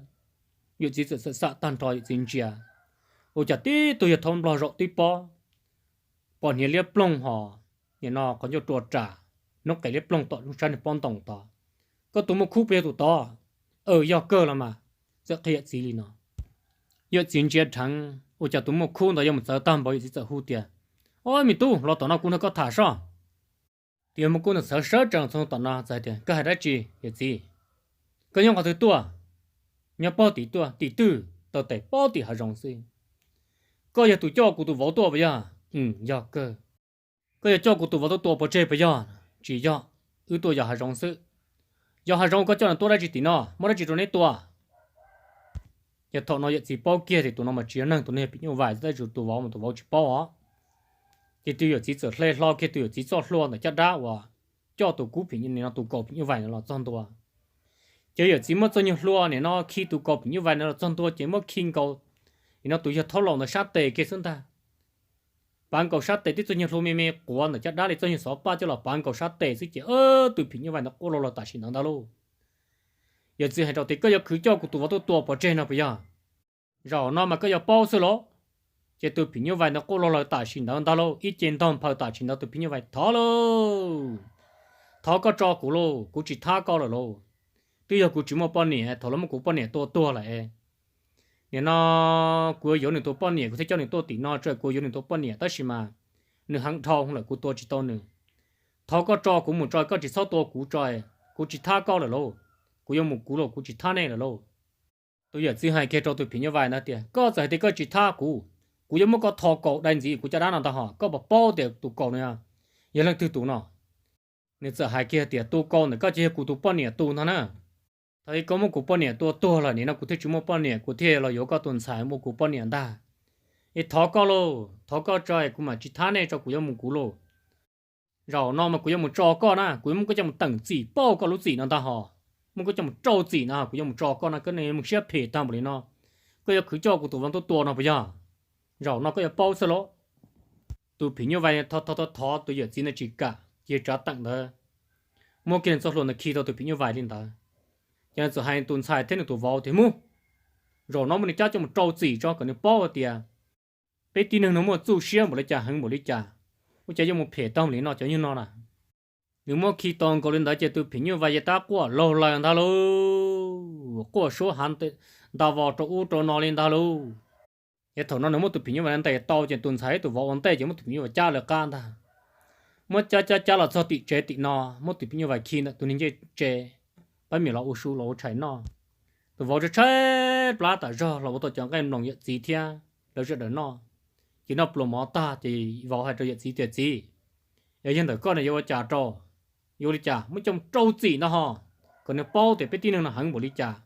Yawm txiv txawm xam tag nrho yawm txiv ntsia, ua cas tib tug yawg thaub nplog zaum tib pob, pom hniav liab ploog hos, nim no qhov ncauj rua ras, hnub qes liab ploog tom lub sab niag pob ntoos tod. Koj tus muaj khub puas yog tus tod? Aws, yog kawg los mas. Txawm qhia yawm txiv li no. Yawm txiv ntsia dheev ua cas tus muaj khub ntawd yuav mus txawv tag npaum, yawm txiv txawm hu tias ob me tub los tom no kuv nrog koj tham soj. Tus yawg muaj khub ntawd txawv sawv tsees txog tom no txawm hais tias koj hais dab tsi yawm txiv? Koj nyob qhov twg tuaj? Nyob pob tim tuaj tim twg? Taw tes pob tim hav zoov xwb. Koj yog tus coj kuv tus vauv tuaj puas yog? Yog kawg. Koj yog coj kuv tus vauv tuaj tua pov tseg puas yog? Tsis yog, wb tuaj yos hav zoov xwb. Yos hav zoov koj coj nws tuaj dab tsi tim no, muaj dab tsi rau neb tua? Ces thaum no yawm txiv paub kiag tias tus no mas tsis yog neeg, tus no yog phim nyuj vais, tab sis tus vauv mas tus vauv tsis paub os. Ces tus yawm txiv txawm hle hlo kiag tus yawm txiv txoj hlua ntawm caj dab uas coj tus kub phim nyuj, nim no tus kaus phim nyuj vais ntawd los txog ntua. Ces yawm txiv muab txoj nyuag hlua nim no khi tus kaus phim nyuj vais ntawd los txog ntua ces muab khi nkaus nim no tus yawg thaub laus ntawd sab tes kiag xwb ntag. Pav nkaus sab tes, tib txoj nyuag hlua me me quav ntawm caj dab li txoj nyuag xov paj coj los pav nkaus sab tes xwb ces tus phim nyuj vais ntawd quaj log lawm tam sim ntawd ntag lauj. Yawm txiv hais rau tias koj yuav khwv coj kuv tus vauv tuaj tua pov tseg no puas yog? Zaum no mas koj yuav paub xwb lauj. Ces tus phim nyuj vais ntawd quaj log lawm tam sim ntawd ntag lauj, ib ce ntog nphaws tam sim ntawd tus phim nyuj vais thov lauj. Thov koj tso kuv lauj, kuv tsis thab koj lawm lauj. Twb yog kuv tsis muaj poj niam, thaum lawv muab kuv poj niam tua tuag lawm. Nim no kuv yuav yuav nws tus poj niam kuv thiaj coj nws tuaj tim no, tso kuv yuav nws tus poj niam tab sis mas nws heev dhau lawm kuv tua tsis tau nws. Thov koj tso kuv mus tso, koj tsis txhob tua kuv tso, kuv tsis thab koj lawm lauj. Kuv yuav mus kuv lauj, kuv tsis thab nej lawm lauj. Tus yawm txiv hais kiag rau tus phim nyuj vais ntawd tias koj txawm hais tias koj tsis thab kuv, kuv yuav muab koj tho kaus dai ntxiv kuv caj dab no ntag hos, koj puas paub tias tus kaus no yog leej twg tus no? Nws txawm hais kiag tias tus kaus ntawm koj ces yog kuv tus poj niam tus ntag na. Thaum ub koj muab kuv poj niam tua tuag lawm, nim no kuv thiaj tsis muaj poj niam, kuv thiaj los yuav koj tus ntxhais ua kuv poj niam ntag. Es thov koj lauj, thov koj tso kuv mam tsis thab nej tso, kuv yuav mus kuv lauj. Zaum no mas kuv yuav mus tso koj na, kuv yuav muab koj coj mus teem txim pauj koj lub txim no ntag hos. Muab koj coj mus rau txim no, kuv yuav mus tso koj no, koj niag muaj siab phem tag npaum li no, koj yuav khwv coj kuv tus vauv tuaj tua no puas yog? Zaum no koj yuav paub xwb lauj. Tus phim nyuj vais thov thov thov tus yawm txiv ntawd tsis kam, Ces tsav teem ntawd muab kiag txoj hlua ntawd khi tau tus phim nyuj vais li ntawd. Ces nws txawm hais tus ntxhais thiab nws tus vauv tias, Mus, zaum no muab nws cab coj mus rau txim tso kom nws paub hais tias peb tib neeg no muaj txuj siab npaum li cas heev npaum li cas, ua cas yuav mus phem tag li no cov nyuag no na. Nws muab khi tau nkaus li ntawd ces tus phim nyuj vais yeej tab quaj laug lawm ntag lauj, quaj suab hav nta vos rau ub rau no li ntag lauj. Ces thaum no nws muab tus phim nyuj vais ntes tau ces tus ntxhais thiab tus vauv ua ntej ces muab tus phim nyuj vais cab lawv qab ntag. Muab cab cab cab los txog tim tsev tim no, muab tus phim nyuj vais khi ntawm tus niag ncej tsev, pab mam los ua su los ua tshais noj. Tus vauv tshaib tshaib plab tas zog los ua tau cov nqaij mloos yawm txiv thiab lawv sawv daws noj. Ces noj pluas mov tag ces vauv hais rau yawm txiv tias, Txiv, yog yog ntawm koj no yuav ua cas rau? Yuav ua li cas? Muab coj mus rau txim ntag ho, kom nws paub tias peb tib neeg no heev npaum li cas.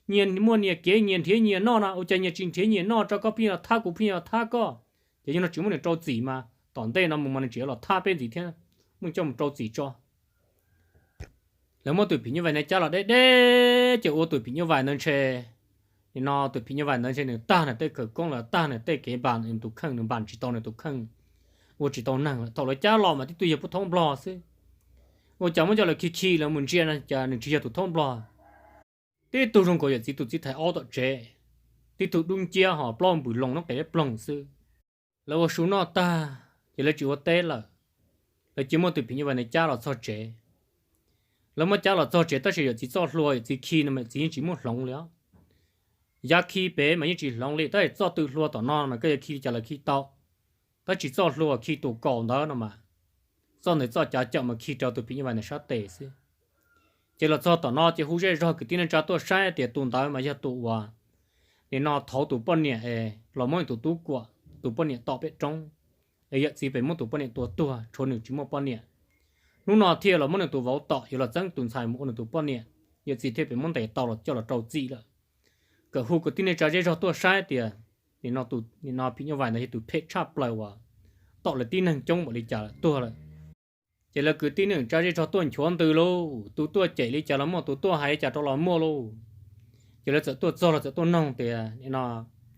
Nyias muaj nyias kev, nyias nrhiav nyias noj no, ua cas nyias tsis nrhiav nyias noj tso, koj pheej los thab kuv, pheej los thab koj. Ces yog no tsis muab nws rau txim mas tom ntej no mus mas nws tseem los thab peb ntxiv thiab, muab coj mus rau txim tso. Lawv muab tus phim nyuj vais ntawd cab los deb deb ces ua tus phim nyuj vais ntawd ntshe, nim no tus phim nyuj vais ntawd ntshe nws tag nws tej khawv koob los tag nws tej kev npam, nws tus kheej nws npam tsis tau nws tus kheej, ua tsis tau neeg lawm. Thaum lawv cab los mas tib tug yog pub thaub nplog xwb. Ua cas muab coj lawv khi khi lawv mus ntsia no cas nws tsis yog tus thaub nplog, tib tug zoo nkaus yawm txiv tus txiv thais aub tom tsev, tib tug dub nciab ho plaub npws loo noob qes ploog xwb. Lawv ua su noj tag ces lawv tsis ua teb lawm, lawv cia muab tus phim nyuj vais ntawd cab los txog tsev. Lawv muab cab los txog tsev tab sis yawm txiv txoj hlua yawm txiv khi no mas yawm txiv yeej tsis muab hloov li os. Yav khi pem mas yeej tsis hloov li, tab sis txoj tw hlua tom no mas koj yuav khi li cas los khi tau, tab sis txoj hlua khi tus kaus ntawd no mas, txoj ntawd txoj cav caum mas khi rau tus phim nyuj vais ntawd sab tes xwb. Ces los txog tom no ces hu zej zog kwv tij neej tsa tuaj saib tias tus ntawd mas yog tus uas nim no thauv tus poj niam es los muab nws tus tub kuam, tus poj niam tom pem roob, es yawm txiv pem muab tus poj niam tua tuag tshuav nws tsis muaj poj niam. Hnub no thiaj los muab nws tus vauv tom yuav los txeeb tus ntxhais mus ua nws tus poj niam, yawm txiv thiaj pem muab ntes tau los coj los rau txim lawm. Kom hu kwv tij neej tsa zej zog tuaj saib tias nim no tus, nim no phim nyuj vais ntawd yog tus phem tshaj plaws uas tom lawv tib neeg coob npaum li cas lawm tuag lawm. Ces lawv kwv tij neej tsa zej zog tuaj nchuav ntws lauj, tus tuaj cem li cas los muaj, tus tuaj hais li cas rau los muaj lauj. Ces lawv txawm tuaj txog los txawm tuaj noog tias, Nim no,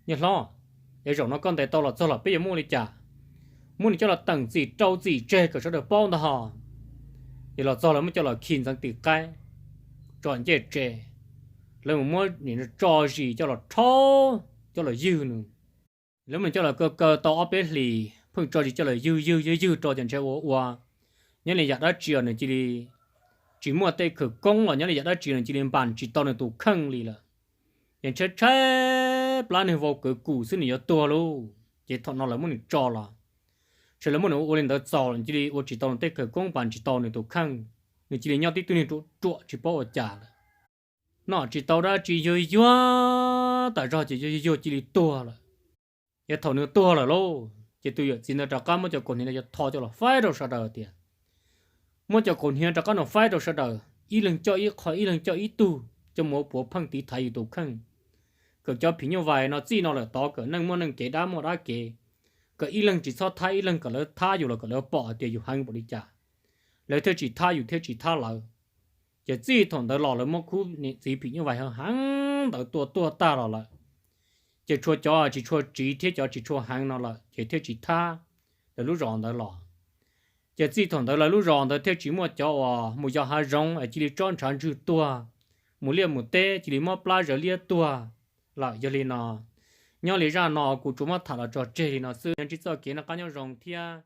niag hlob, es zaum no koj ntes tau los txog los peb yuav muab ua li cas? Muab nws coj los teem txim rau txim tseg kom sawv daws paub ntag ho. Ces los txog lawv muab coj los khi ntxeev tim qaib, tso ncej tsev, lawv mus muab nim no tso zis coj los rhaub coj los ywg nws. Lawv muab nws coj los kaw kaw tau ob peb hlis pheej tso zis coj los ywg ywg ywg ywg rau ces ntshe ua ua nyob li yam dab tsi os nws cia li tsis muaj tej khawv koob los nyob li yam dab tsi nws cia li npam tsis tau nws tus kheej li lawm. Ces tshaib tshaib plab, nws vau kav kum xwb nws yuav tuag lauj. Ces thaum no lawv muab nws tso los, ces lawv muab nws ua li ntawd txaus los cia li ua tsis tau nws tej khawv koob, npam tsis tau nws tus kheej, nws cia li nyob tib tug niag ruam ruam tsis paub ua cas lawm. Noj tsis tau dab tsi, yuag yuag tas zog ces yuag yuag yuag cia li tuag lawm. Ces thaum nws tuag lawm lauj, ces tus yawm txiv ntawd rov qab muab cov kaus hniav ntawd coj tho coj los faib rau sawv daws tias, muab cov kaus hniav rov qab no faib rau sawv daws, ib leeg coj ib qho, ib leeg coj ib tug, coj mus ua puav pheej tiv thaiv yus tus kheej. Kom cov phim nyuj vais no txij no lawm tod kom neej muaj neej kev, dab muaj dab kev, kom ib leeg tsis txhob thab ib leeg, kom lawv thab yus los kom lawv pom hais tias yus heev npaum li cas, lawv thiaj tsis thab yus thiab tsis thab lawv. Ces txij thaum ntawd los lawv muab khub niam txiv phim nyuj vais heev heev ntawd tua tuag tag los lawm. Ces tshuav cov tsis tshua tsiv thiab cov tsis tshua heev no lawm ces thiaj tsis thab lawv lub zos ntawd los. Ces txij thaum ntawd lawv lub zos ntawd thiaj tsis muaj cov uas mus yos hav zoov es cia li tsob ntshav ntswg tuag, mus liaj mus teb cia li mob plab zawv liab tuag lawm. Yog li no, nyob li zaj no kuv tsuas muab tham los tso tseg li no xwb, ntsib txoj kev noj qab nyob zoo thiab.